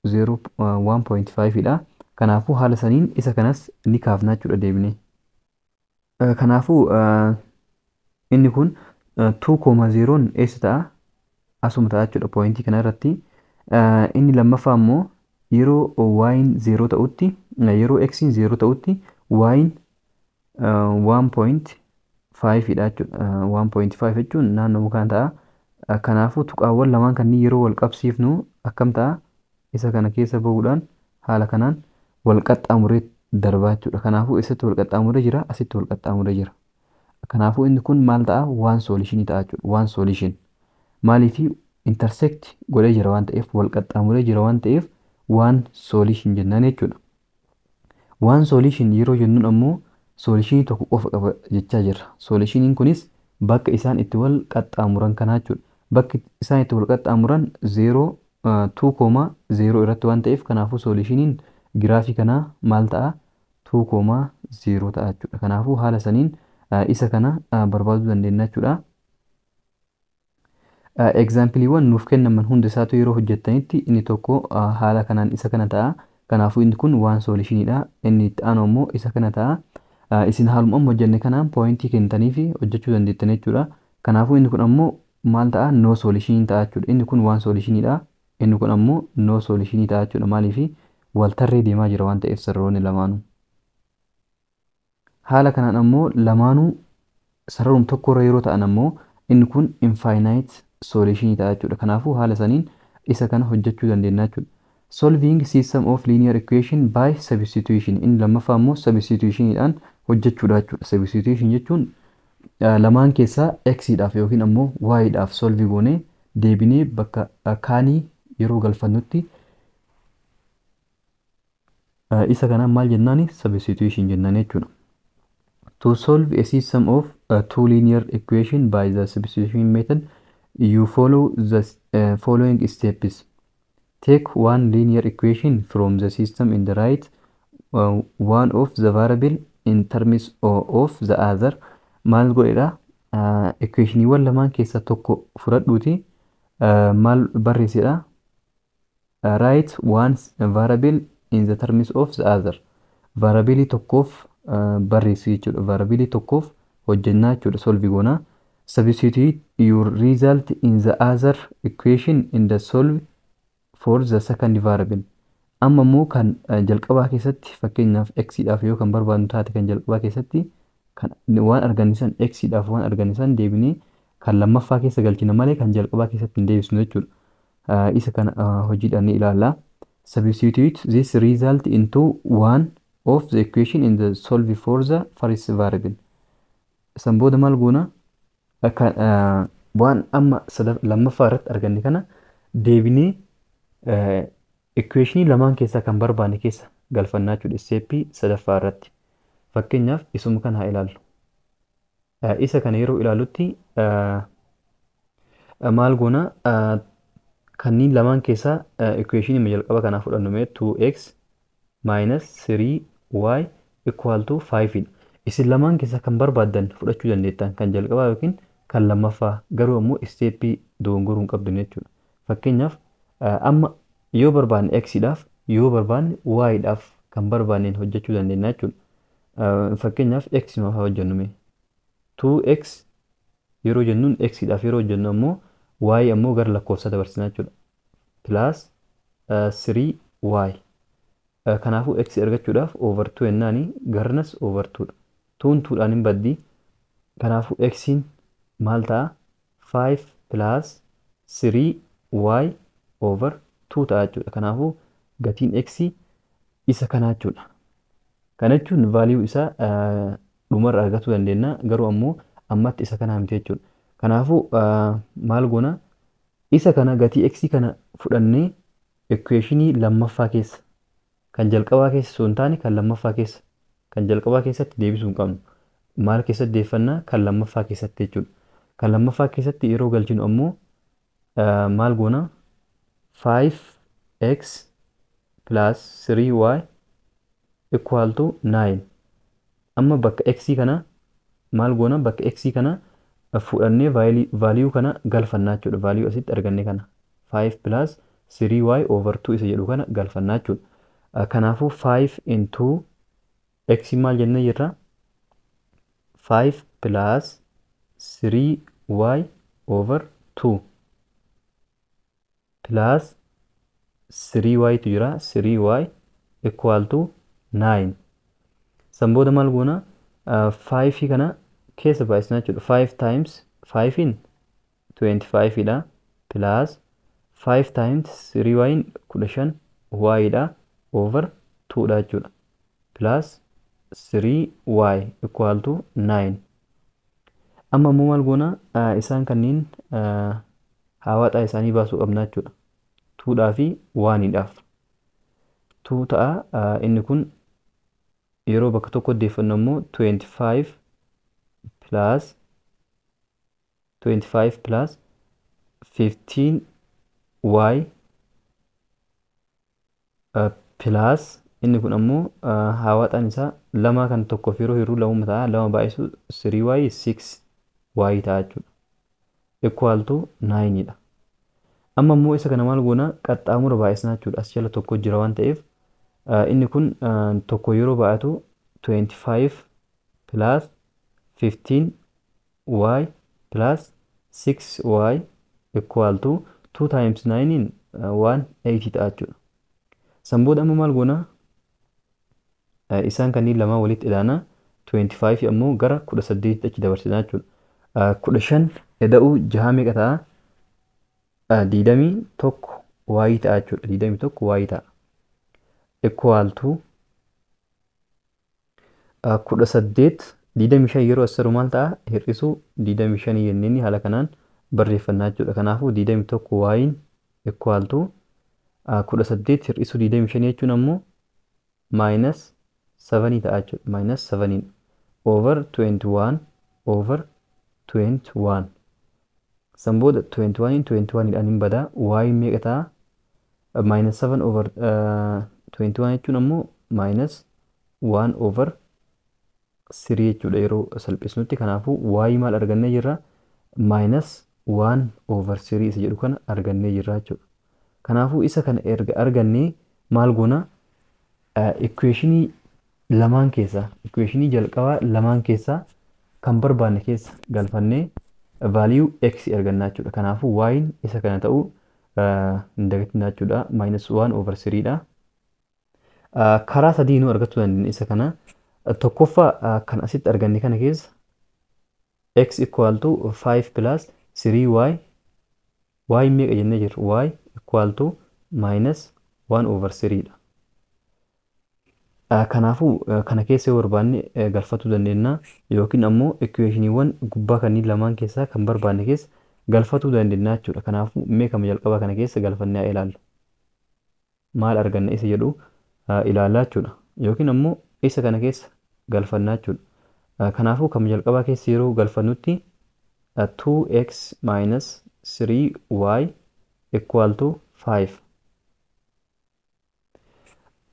0 1.5 dha. Kanaafuu haala saniin isa kanas ni kaafna jechuudha deebinee. Kanaafuu inni kun 2,0 eessa ta'a? Asuma ta'a jechuudha pointii kana irratti. Inni lammaffaa immoo yeroo y'n 0 ta'utti, yeroo x'n 0 ta'utti y'n 1.5 dha jechuudha. 1.5 jechuun naannoo kana ta'a. Kanaafuu tuqaawwan lamaan kanneen yeroo wal qabsiifnu akkam ta'a? Isa kana keessa bahuudhaan haala kanaan wal qaxxaamuree darbaa jechuudha. Kanaafuu eessatti wal qaxxaamuree jira? Asitti wal qaxxaamuree jira. Kanaafuu inni kun maal ta'a? One solution ta'a jechuudha. One solution. Maaliif intersect godhee jira waan ta'eef, wal qaxxaamuree jira waan ta'eef, one solution jennaan jechuudha. One solution yeroo jennuun ammoo solutionii tokko qofa qaba jechaa jirra. Solutioniin kunis bakka isaan itti wal qaxxaamuran kanaa jechuudha. Bakki isaan itti wal qaxxaamuran 0 2,0 irratti waan ta'eef, kanaafuu solutioniin giraafii kanaa maal ta'a? 2,0 ta'a jechuudha. Kanaafuu haala saniin isa kana barbaaduu dandeenya jechuudha. Exampleiiwwan nuuf kennaman hundi isaatu yeroo hojjettanitti inni tokko haala kanaan isa kana ta'a. Kanaafuu inni kun one solutioniidha. Inni itti aanu ammoo isa kana ta'a. Isin haaluma amma hojjenne kanaan pointii kennitanii fi hojjechuu dandeettan jechuudha. Kanaafuu inni kun ammoo maal ta'a? No solutionii ta'a jechuudha. Inni kun one solutioniidha. Inni kun ammoo no solutionii ta'a jechuudha. Maaliif waltarree deemaa jira waan ta'eef sararoonni lamaanuu. Haala kanaan ammoo lamaanuu sararuma tokkorra yeroo ta'an ammoo inni kun infinite solutionii ta'a jechuudha. Kanaafuu haala saniin isa kana hojjechuu dandeenya jechuudha. Solving system of linear equation by substitution. Inni lammaffaa immoo substitutioniidhaan hojjechuudha jechuudha. Substitution jechuun lamaan keessaa x dhaaf yookiin ammoo y dhaaf solve goonee deebinee bakka kaanii yeroo galfannutti isa kanaan maal jennaani? Substitution jennaan jechuudha. To solve a system of two linear equation by the substitution method, you follow the following steps. Take one linear equation from the system in the right one of the variable in terms of the other. Maal godheedha? Equationiiwwan lamaan keessaa tokko fudhadhuuti maal barreessedha? Write one variable in the terms of the other. Variable tokkoof barreessu jechuudha. Variable tokkoof hojjennaa jechuudha. Solve goonaa. Substitute your result in the other equation in the solve for the second variable. Amma immoo kan jalqabaa keessatti, fakkeenyaaf x dhaaf yoo kan barbaadnu taate, kan jalqabaa keessatti kan waan argannisan, x dhaaf waan argannisan deebinee kan lammaffaa keessa galchina malee kan jalqabaa keessatti hin deebisnu jechuudha. Isa kana hojiidhaan ni ilaalla. Substitute this result into one of the equation in the solve for the first variable. San booda maal goona? Waan amma lammaffaa irratti arganne kana deebinee equationii lamaan keessaa kan barbaanne keessa galfannaa jechuudha. Steppii sadaffaa irratti. Fakkeenyaaf isuma kana haa ilaallu. Isa kana yeroo ilaallutti maal goona? Kanneen lamaan keessaa equationii jalqaba kanaa fudhannu mee, 2x minus 3y equal to 5 dha. Isin lamaan keessaa kan barbaaddan fudhachuu dandeettan, kan jalqabaa yookiin kan lammaffaa, garuu ammoo steppii dogongoruu hin qabdu jechuudha. Fakkeenyaaf amma yoo barbaanne x dhaaf, yoo barbaanne y dhaaf kan barbaanneen hojjechuu dandeenya jechuudha. Fakkeenyaaf x maaf haa hojjennu mee. 2x yeroo jennuun x dhaaf yeroo hojjennu ammoo y ammoo gara lakkoofsa dabarsina jechuudha. Plus 3y. Kanaafuu x argachuudhaaf over 2 jennaani, garnas over 2 dha. 2 2dhaan hin baddi. Kanaafuu x'n maal ta'a? 5 plus 3y over 2 ta'a jechuudha. Kanaafuu gatiin x isa kanaa jechuudha. Kana jechuun value isaa dhumarra argachuu dandeenya, garuu ammoo ammatti isa kanaa miti jechuudha. Kanaafuu maal goona? Isa kana, gatii x kana fudhannee equationii lammaffaa keessa, kan jalqabaa keessa osoo hin taane kan lammaffaa keessa, kan jalqabaa keessatti deebisuu hin qabnu. Maal keessatti deeffannaa? Kan lammaffaa keessatti jechuudha. Kan lammaffaa keessatti yeroo galchinu ammoo maal goona? 5x plus 3y equal to 9. Amma bakka x kana maal goona? Bakka x kana fudhannee value kana galfannaa jechuudha. Value asitti arganne kana 5 plus 3y over 2 isa jedhu kana galfannaa jechuudha. Kanaafuu 5 into x maal jennee jirra? 5 plus 3y over 2 plus 3y tu jira, 3y equal to 9. San booda maal goona? 5 kana keessa baay'isna jechuudha. 5 times 5 in 25 dha, plus 5 times 3y in 15 y dha, over 2 dha jechuudha. Plus 3y equal to 9. Amma immoo maal goona? Isaan kanneen hawaaxaa isaanii baasuu qabna jechuudha. 2 dhaa fi 1 dhaaf. 2 ta'a, inni kun yeroo bakka tokko deeffannu immoo 25 plus 25 plus 15y plus inni kun ammoo hawaaxaan isaa lama kan tokkoof yeroo hiruu lamuma ta'a, lama baay'isu 3y 6y ta'a jechuudha. Equal to 9 dha. Amma immoo isa kana maal goona? Qaxxaamura baay'isnaa jechuudha. As jala tokko jira waan ta'eef inni kun tokko yeroo baay'atu 25 plus 15y plus 6y equal to 2 times 9 in 180 ta'a jechuudha. San booda amma maal goona? Isaan kanneen lamaan walitti idaana, 25 ammoo gara 18 achi dabarsina jechuudha. 15 eda'uu jaha meeqa ta'a? 21 y ta'a jechuudha. 21 y ta'a. Equal to 18, 25 yeroo as jiru maal ta'a? Hir'isuu 25 jenneen haala kanaan barreeffannaa jechuudha. Kanaafuu 21 y equal to 18 hir'isuu 25 jechuun ammoo minus 7 ta'a jechuudha. Minus 7 over 21 over 21. San booda 21 21 dhaan hin badaa, y meeqa ta'a? Minus 7 over 21 jechuun ammoo minus 1 over 3 jechuudha yeroo salphisnutti. Kanaafuu y maal argannee jirra? Minus 1 over 3 isa jedhu kana argannee jirra jechuudha. Kanaafuu isa kana erga argannee maal goona? Equationii lamaan keessaa, equationii jalqabaa lamaan keessaa kan barbaanne keessa galfannee value x argannaa jechuudha. Kanaafuu y isa kana ta'uu hin dagatinaa jechuudha. Minus 1 over 3 dha. Karaa sadiinuu argachuu dandeenya isa kana. Tokkoffaa, kan asitti arganne kana keessa x equal to 5 plus 3y, y meeqa jennee jirra? Y equal to minus 1 over 3 dha. Kanaafuu kana keessa yoo barbaanne galfachuu dandeenya, yookiin ammoo equationiiwwan gubbaa kanneen lamaan keessaa kan barbaanne keessa galfachuu dandeenya jechuudha. Kanaafuu mee kama jalqabaa kana keessa galfannee haa ilaallu. Maal arganna isa jedhu ilaallaa jechuudha. Yookiin ammoo isa kana keessa galfannaa jechuudha. Kanaafuu kama jalqabaa keessa yeroo galfannutti 2x minus 3y equal to 5.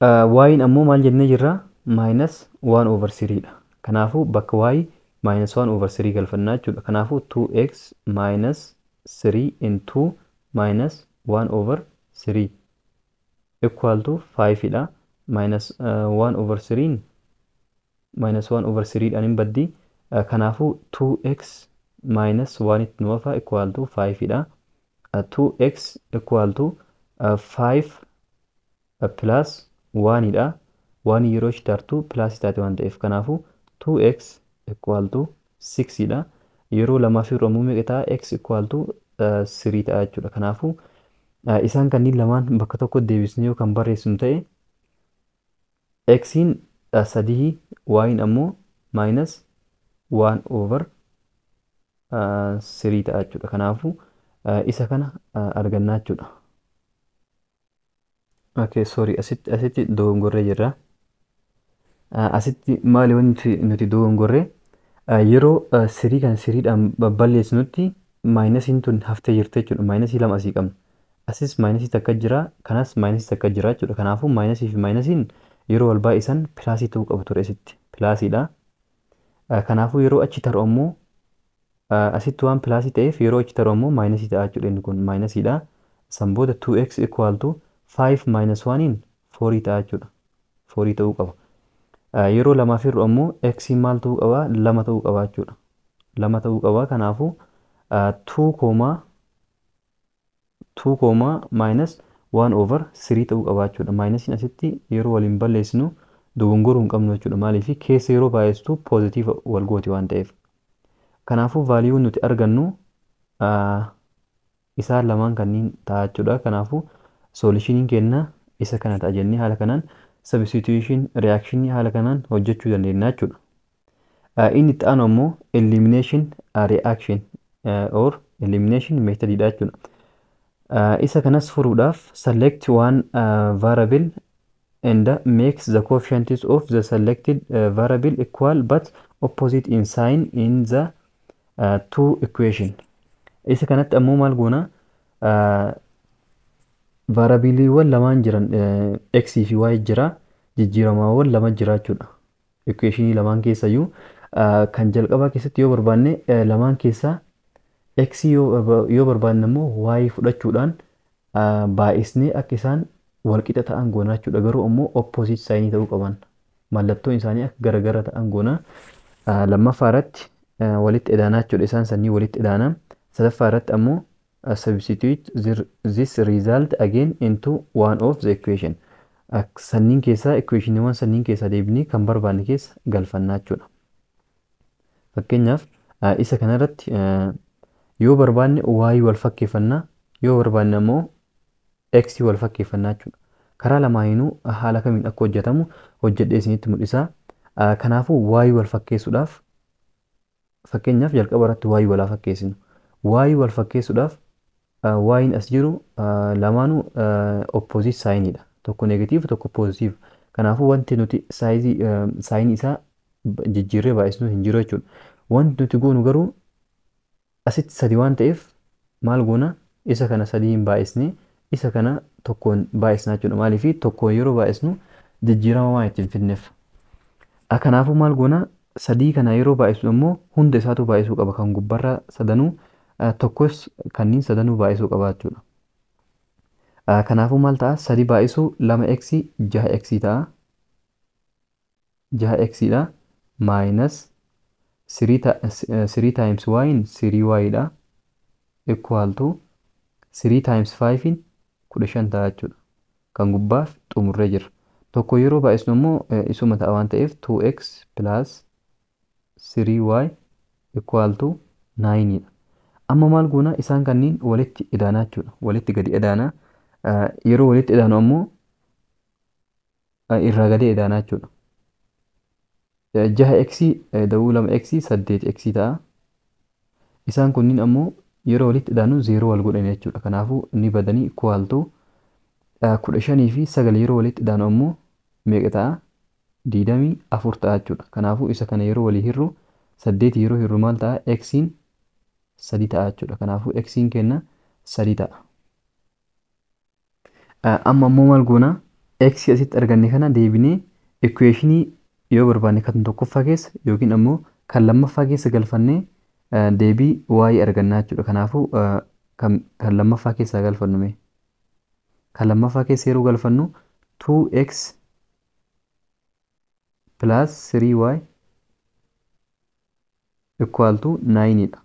Y ammoo maal jennee jirra? Minus 1 over 3 dha. Kanaafuu bakka y minus 1 over 3 galfannaa jechuudha. Kanaafuu 2x minus 3 into minus 1 over 3 equal to 5 dha. Minus 1 over 3 minus 1 over 3 dhaan hin baddi. Kanaafuu 2x minus 1 itti nu hafa, equal to 5 dha. 2x equal to 5 plus 1 dha. 1 yeroo ishee tartu plus taate waan ta'eef, kanaafuu 2x equal to 6 dha. Yeroo lamaaf yeroo ammoo meeqa ta'a? X equal to 3 ta'a jechuudha. Kanaafuu isaan kanneen lamaan bakka tokko deebisnee yoo kan barreessinu ta'e, x'n sadii, y'n ammoo minus 1 over 3 ta'a jechuudha. Kanaafuu isa kana argannaa jechuudha. Okay, sorry, asitti dogongorree jirra. Asitti maali wanti nuti dogongorree? Yeroo three kana threedhaan balleessinutti minusiin tun haftee jirti jechuudha. Minusii lama asii qabna. Asis minusii takka jira, kanas minusii takka jira jechuudha. Kanaafuu minusii fi minusiin yeroo wal baay'isan plusii ta'uu qabu ture asitti. Plusiidha. Kanaafuu yeroo achi taru ammoo, asitti waan plusii ta'eef, yeroo achi taru ammoo minusii ta'a jechuudha, inni kun minusiidha. San booda 2x equal to 5 minus 1 in 4 ta'a jechuudha. 4 ta'uu qaba. Yeroo lamaaf hirru ammoo x maal ta'uu qaba? 2 ta'uu qaba jechuudha. 2 ta'uu qaba. Kanaafuu 2 minus 1 over 3 ta'uu qaba jechuudha. Minusiin asitti yeroo waliin balleessinu dogongoruu hin qabnu jechuudha. Maaliif keessa yeroo baay'istu positive wal gooti waan ta'eef. Kanaafuu valueun nuti argannu isaan lamaan kanneen ta'a jechuudha. Kanaafuu solutioniin keenya isa kana ta'a jennee haala kanaan substitution reaction haala kanaan hojjechuu dandeenya jechuudha. Inni itti aanu ammoo elimination reaction or elimination method dha jechuudha. Isa kanas furuudhaaf select one variable and makes the coefficients of the selected variable equal but opposite in sign in the two equation. Isa kanatti ammoo maal goona? Variableiiwwan lamaan jiran x fi y jira, jijjiiramaawwan lama jira jechuudha. Equationii lamaan keessayyuu kan jalqabaa keessatti yoo barbaanne lamaan keessaa x yoo barbaanne immoo y fudhachuudhaan baay'isnee akka isaan walqixa ta'an goona jechuudha. Garuu ammoo opposite signii ta'uu qaban. Mallattoon isaanii akka garagara ta'an goona. Lammaffaa irratti walitti idaanaa jechuudha. Isaan sanyii walitti idaanaa. Sadaffaa irratti ammoo substitute this result again into one of the equation. Sanniin keessaa equationiiwwan sanniin keessaa deebinee kan barbaanne keessa galfannaa jechuudha. Fakkeenyaaf isa kanarratti yoo barbaanne y wal fakkeeffannaa, yoo barbaanne ammoo x wal fakkeeffannaa jechuudha. Karaa lamaaniinuu haala kamiin akka hojjetamu hojjedhee isinitti mul'isa. Kanaafuu y wal fakkeessuudhaaf fakkeenyaaf jalqaba irratti y walaa fakkeessinu. Y wal fakkeessuudhaaf y'n as jiru lamaanuu opposite signiidha. Tokko negative, tokko positive. Kanaafuu wanti nuti sizeii signii isaa jijjiirree baay'isnu hin jiru jechuudha. Wanti nuti goonu garuu asitti sadi waan ta'eef maal goona? Isa kana sadii hin baay'isne, isa kana tokkoon baay'isna jechuudha. Maaliif tokkoon yeroo baay'isnu jijjiirama waan ittiin fidneef. Kanaafuu maal goona? Sadii kana yeroo baay'isnu immoo hunda isaatu baay'isuu qaba. Kan gubbarra sadanuu tokkos kanneen sadanuu baay'isuu qaba jechuudha. Kanaafuu maal ta'a? Sadi baay'isuu lama x jaha x ta'a. Jaha x dha minus 3 times y 3y dha equal to 3 times 5 15 ta'a jechuudha. Kan gubbaaf xumurree jira. Tokko yeroo baay'isnu immoo isuma ta'a waan ta'eef 2x plus 3y equal to 9 dha. Amma maal goona? Isaan kanneen walitti idaanaa jechuudha. Walitti gadi idaanaa. Yeroo walitti idaanu ammoo irraa gadee idaanaa jechuudha. Jaha x da'uu lama x 8 x ta'a. Isaan kunniin ammoo yeroo walitti idaanu 0 wal godhan jechuudha. Kanaafuu ni badanii equal to 15 fi 9 yeroo walitti idaanu ammoo meeqa ta'a? 24 ta'a jechuudha. Kanaafuu isa kana yeroo walii hirru 8 yeroo hirru maal ta'a? X'n 3 ta'a jechuudha. Kanaafuu x'n kenna 3 ta'a. Amma ammoo maal goona? X asitti arganne kana deebinee equationii yoo barbaanne kan tokkoffaa keessa yookiin ammoo kan lammaffaa keessa galfannee deebii y argannaa jechuudha. Kanaafuu kan lammaffaa keessaa galfannu mee? Kan lammaffaa keessa yeroo galfannu 2x plus 3y equal to 9 dha.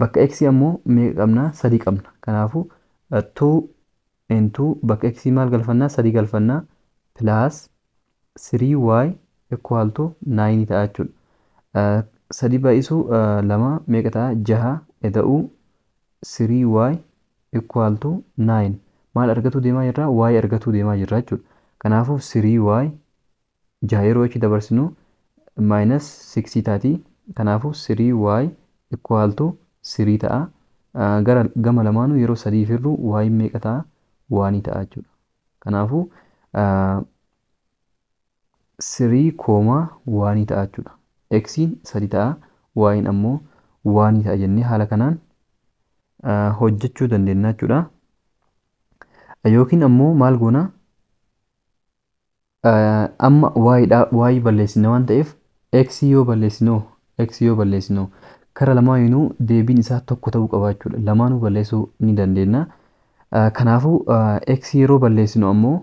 Bakka x ammoo meeqa qabna? 3 qabna. Kanaafuu 2 into bakka x maal galfannaa? 3 galfannaa plus 3y equal to 9 ta'a jechuudha. 3 baay'isuu 2 meeqa ta'a? 6 eda'uu 3y equal to 9. Maal argatuu deemaa jirra? Y argatuu deemaa jirra jechuudha. Kanaafuu 3y 6 yeroo achi dabarsinu minus 6 taati. Kanaafuu 3y equal to 3 ta'a. Gara gama lamaanuu yeroo 3 hirru y meeqa ta'a? 1 ta'a jechuudha. Kanaafuu 3 comma 1 ta'a jechuudha. X'n 3 ta'a, y'n ammoo 1 ta'a jennee haala kanaan hojjechuu dandeenya jechuudha. Yookiin ammoo maal goona? Amma y balleessine waan ta'eef x yoo balleessinoo x yoo balleessinoo kara lamaanuu deebiin isaa tokko ta'uu qaba jechuudha. Lamaanuu balleessuu ni dandeenya. Kanaafuu x yeroo balleessinu ammoo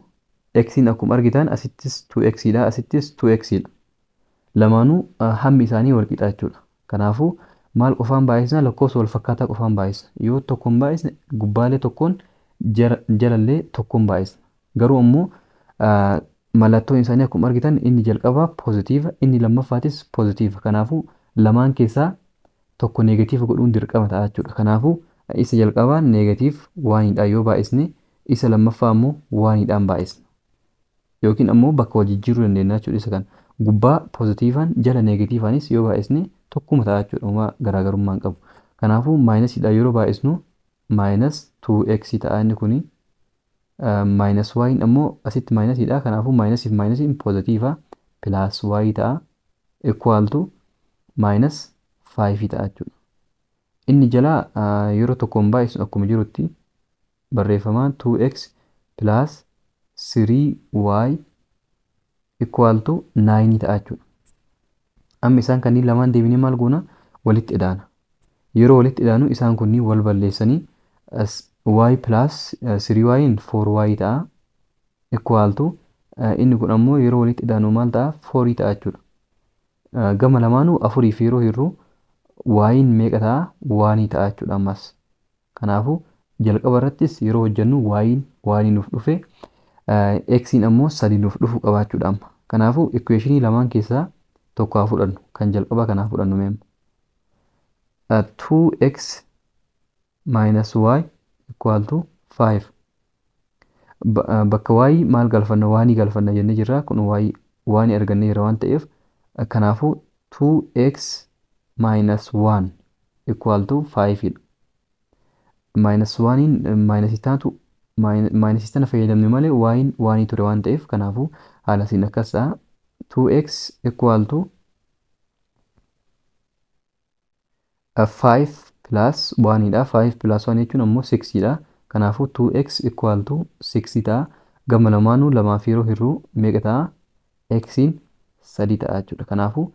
x'n akkuma argitan asittis 2x dha, asittis 2x dha. Lamaanuu hammi isaanii wal qixa jechuudha. Kanaafuu maal qofaan baay'isna? Lakkoofsa wal fakkaataa qofaan baay'isna. Yoo tokkoon baay'isne gubbaalee tokkoon jalallee tokkoon baay'isna. Garuu ammoo mallattoon isaanii akkuma argitan inni jalqabaa poozitiiva, inni lammaffaatis poozitiiva. Kanaafuu lamaan keessaa tokko neegatiiva godhuun dirqama ta'a jechuudha. Kanaafuu isa jalqabaa negative oneiidhaan yoo baay'isne isa lammaffaa ammoo oneiidhaan baay'isna. Yookiin ammoo bakka wal jijjiiruu dandeenya jechuudha isa kana. Gubbaa poozitiivaan jala neegatiivaanis yoo baay'isne tokkuma ta'a jechuudha. Homaa garaagarummaa hin qabu. Kanaafuu minusiidhaan yeroo baay'isnu minus 2x ta'a inni kuni. Minus y ammoo asitti minusiidha. Kanaafuu minusiif minusiin poozitiiva plus y ta'a equal to minus 5 ta'a jechuudha. Inni jalaa yeroo tokkoon baay'isnu akkuma jirutti barreeffamaan 2x plus 3y equal to 9 ta'a jechuudha. Amma isaan kanneen lamaan deebinee maal goona? Walitti idaana. Yeroo walitti idaanu isaan kunniin wal balleessanii y plus 3y 4y ta'a equal to inni kun ammoo yeroo walitti idaanu maal ta'a? 4 ta'a jechuudha. Gama lamaanuu afuriif yeroo hirru y'n meeqa ta'a? 1 ta'a jechuudha ammas. Kanaafuu jalqaba irrattis yeroo hojjennu y'n 1 nuuf dhufe, x'n ammoo 3 nuuf dhufu qabaachuudha amma. Kanaafuu equationii lamaan keessaa tokko haa fudhannu. Kan jalqaba kanaa fudhannu meemma. 2x minus y equal to 5. Bakka y maal galfanna? One galfanna jennee jirra. Kun y one argannee jira waan ta'eef kanaafuu 2x minus 1 equal to 5 dha. Minus 1 minus taatu minus tana fayyadamne malee y'n one ture waan ta'eef kanaafuu haala siin akkas ta'a. 2x equal to 5 plus 1 dha. 5 plus 1 jechuun ammoo 6 dha. Kanaafuu 2x equal to 6 ta'a. Gama lamaanuu lamaaf yeroo hirruu meeqa ta'a? X'n 3 ta'a jechuudha. Kanaafuu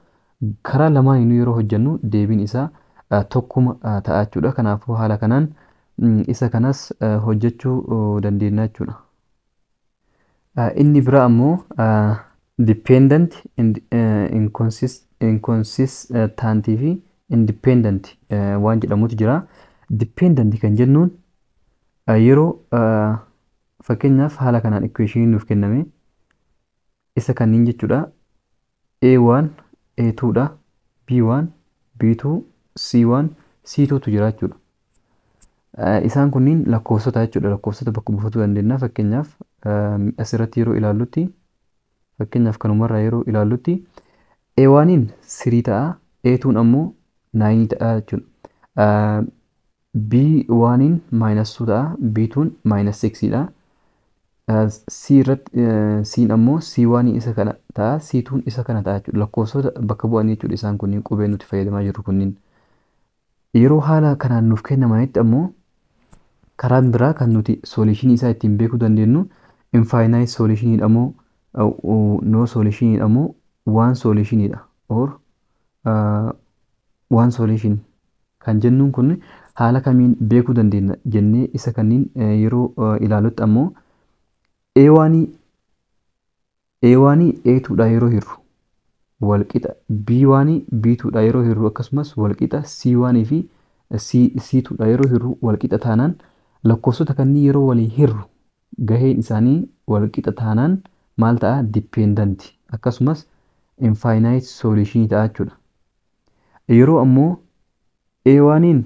karaa lamaaniinuu yeroo hojjennu deebiin isaa tokkuma ta'a jechuudha. Kanaafuu haala kanaan isa kanas hojjechuu dandeenya jechuudha. Inni biraa ammoo dependent, inconsistent fi independent waan jedhamutu jira. Dependent kan jennuun yeroo fakkeenyaaf haala kanaan equation nuuf kenname isa kanniin jechuudha. A1 A2 dha, B1 B2 C1 C2 tu jira jechuudha. Isaan kunniin lakkoofsota jechuudha. Lakkoofsota bakka buufatuu dandeenya. Fakkeenyaaf asirratti yeroo ilaallutti, fakkeenyaaf kanumarraa yeroo ilaallutti, A1in 3 ta'a, A2 ammoo 9 ta'a jechuudha. B1in minus 2 ta'a, B2 minus 6 dha. C irratti C'n ammoo C1 isa kana ta'a, C2 isa kana ta'a jechuudha. Lakkoofsota bakka bu'anii jechuudha isaan kunniin qubeen nuti fayyadamaa jirru kunniin. Yeroo haala kanaan nuuf kennamanitti ammoo karaan biraa kan nuti solutionii isaa ittiin beekuu dandeenyu infinite solutionii moo no solutionii moo one solutionidha or one solution kan jennuun kun haala kamiin beekuu dandeenya jennee isa kanniin yeroo ilaalutti ammoo A1 A1 A2 dha yeroo hirru walqixa B1 B2 dha yeroo hirru, akkasumas walqixa C1 fi C2 dha yeroo hirru walqixa taanaan, lakkoofsota kanneen yeroo walii hirru gaheen isaanii walqixa taanaan maal ta'a? Dependent akkasumas infinite solution ta'a jechuudha. Yeroo ammoo A1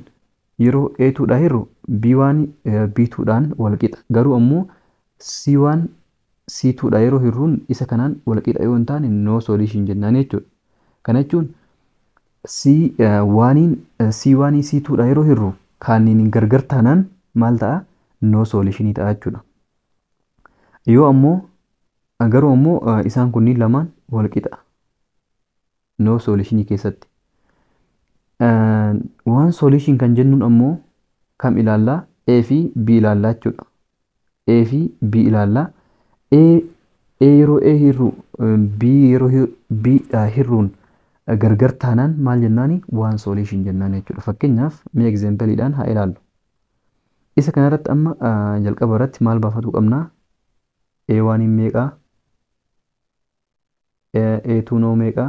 yeroo A2 dha hirru B1 B2 dhaan walqixa, garuu ammoo C1 C2 dha yeroo hirruun isa kanaan walqixa yoo hin taane no solution jennaan jechuudha. Kana jechuun C1 C1 C2 dha yeroo hirru kanneen gargar taanaan maal ta'a? No solution ta'a jechuudha. Yoo ammoo garuu ammoo isaan kunniin lamaan walqixa no solution keessatti. One solution kan jennuun ammoo kam ilaallaa? A fi B ilaallaa jechuudha. A fi B ilaallaa. A yeroo A hirru B yeroo B hirruun gargar taanaan maal jennaani? One solution jennaan jechuudha. Fakkeenyaaf mee exampleidhaan haa ilaallu. Isa kanarratti amma jalqaba irratti maal baafachuu qabna? A1 meeqa? A2 noo meeqa?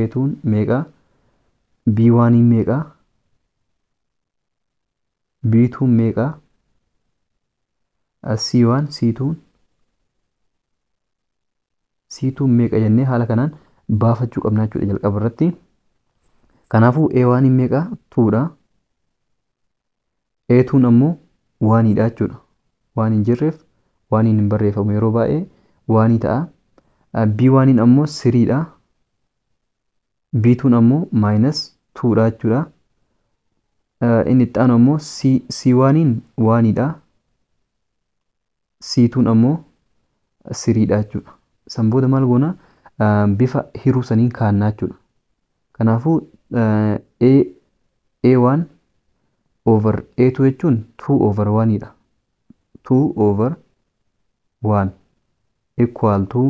A2 meeqa? B1 meeqa? B2 meeqa? C1 C2 C2 meeqa jennee haala kanaan baafachuu qabna jechuudha jalqaba irratti. Kanaafuu A1 meeqa? 2 dha. A2 ammoo 1 dha jechuudha. Waan hin jirreef waan hin barreeffamu yeroo baay'ee 1 ta'a. B1 ammoo 3 dha. B2 ammoo minus 2 dha jechuudha. Inni itti aanu ammoo C1 1 dha. C2 ammoo 3 dha jechuudha. San booda maal goona? Bifa hiruu saniin kaannaa jechuudha. Kanaafuu A1 over A2 jechuun 2 over 1 dha. 2 over 1 equal to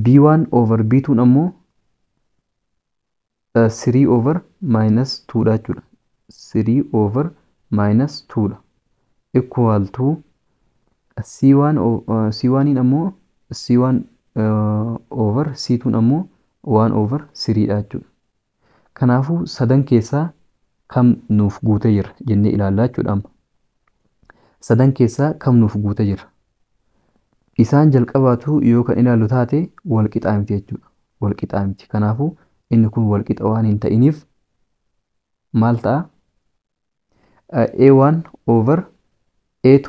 B1 over B2 ammoo 3 over minus 2 dha jechuudha. 3 over minus 2 dha. Equal to C1 C1 ammoo C1 over C2 ammoo 1 over 3 dha jechuudha. Kanaafuu sadan keessaa kam nuuf guutee jira jennee ilaallaa jechuudha amma. Sadan keessaa kam nuuf guutee jira? Isaan jalqabaatu yoo kan ilaallu taate wal qixaa miti jechuudha. Wal qixaa miti. Kanaafuu inni kun wal qixa waan hin ta'iniif maal ta'a? A1 over A2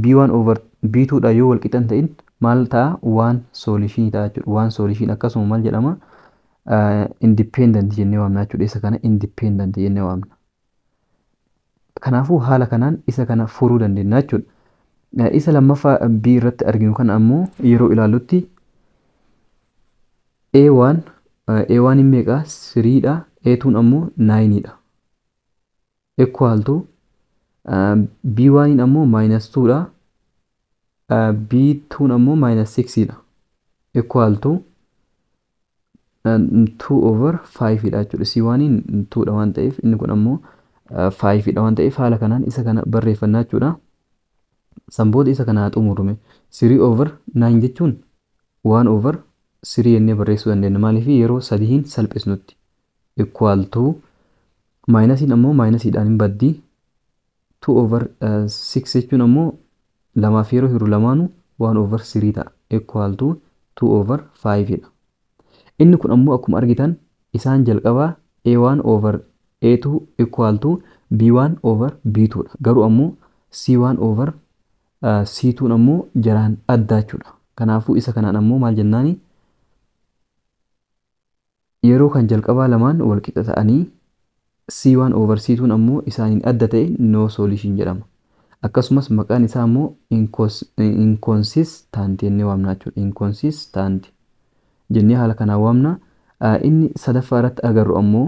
B1 over B2 dha yoo wal qixa hin ta'in maal ta'a? One solution ta'a jechuudha. One solution akkasuma maal jedhama? Independent jennee waamna jechuudha. Isa kana independent jennee waamna. Kanaafuu haala kanaan isa kana furuu dandeenya jechuudha. Isa lammaffaa B irratti arginu kana ammoo yeroo ilaallutti A1 A1 meeqa? 3 dha. A2 ammoo 9 dha. Equal to B1 ammoo minus 2 dha. B2 ammoo minus 6 dha. Equal to 2 over 5 dha jechuudha. C1 2 dha waan ta'eef inni kun ammoo 5 dha waan ta'eef haala kanaan isa kana barreeffannaa jechuudha. San booda isa kana xumurame 3 over 9 jechuun 1 over 3 jennee barreessuu dandeenya. Maaliif yeroo sadiin salphisnutti equal to minusiin ammoo minusiidhaan hin baddi 2 over 6 jechuun ammoo lamaaf yeroo hiru lamaanuu 1 over 3 ta'a equal to 2 over 5 dha. Inni kun ammoo akkuma argitan isaan jalqabaa A1 over A2 equal to B1 over B2 dha. Garuu ammoo C1 over C2 ammoo jaraan adda jechuudha. Kanaafuu isa kanaan ammoo maal jennaani? Yeroo kan jalqabaa lamaan wal qixa ta'anii C1 over C2 ammoo isaaniin adda ta'e no solution jedhama. Akkasumas maqaan isaa ammoo inconsistent jennee waamna jechuudha. Inconsistent jennee haala kanaan waamna. Inni sadaffaa irratti agarru ammoo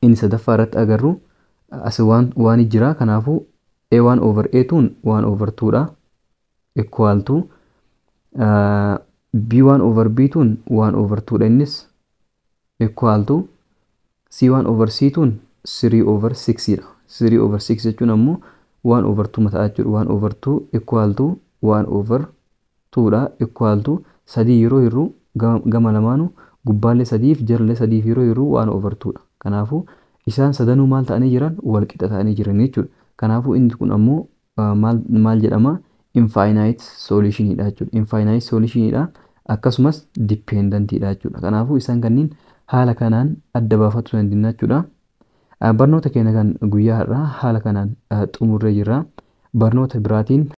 inni sadaffaa irratti agarru as waan jira. Kanaafuu A1 over A2 1 over 2 dha. Equal to B1 over B2 1 over 2 dha innis equal to C1 over C2 3 over 6 dha. 3 over 6 jechuun ammoo 1 over 2 mataa jechuudha. 1 over 2 equal to 1 over 2 dha. Equal to sadii yeroo hirru gama lamaanuu gubbaallee sadiif jarallee sadiif yeroo hirru 1 over 2 dha. Kanaafuu isaan sadanuu maal ta'anii jiran? Wal qixa ta'anii jiran jechuudha. Kanaafuu inni kun ammoo maal jedhama? Infinite solution dha jechuudha. Infinite solution dha. Akkasumas dependent dha jechuudha. Kanaafuu isaan kanneen haala kanaan adda baafachuu dandeenya jechuudha. Barnoota keenya kan guyyaa har'aa haala kanaan xumurree jirra. Barnoota biraatiin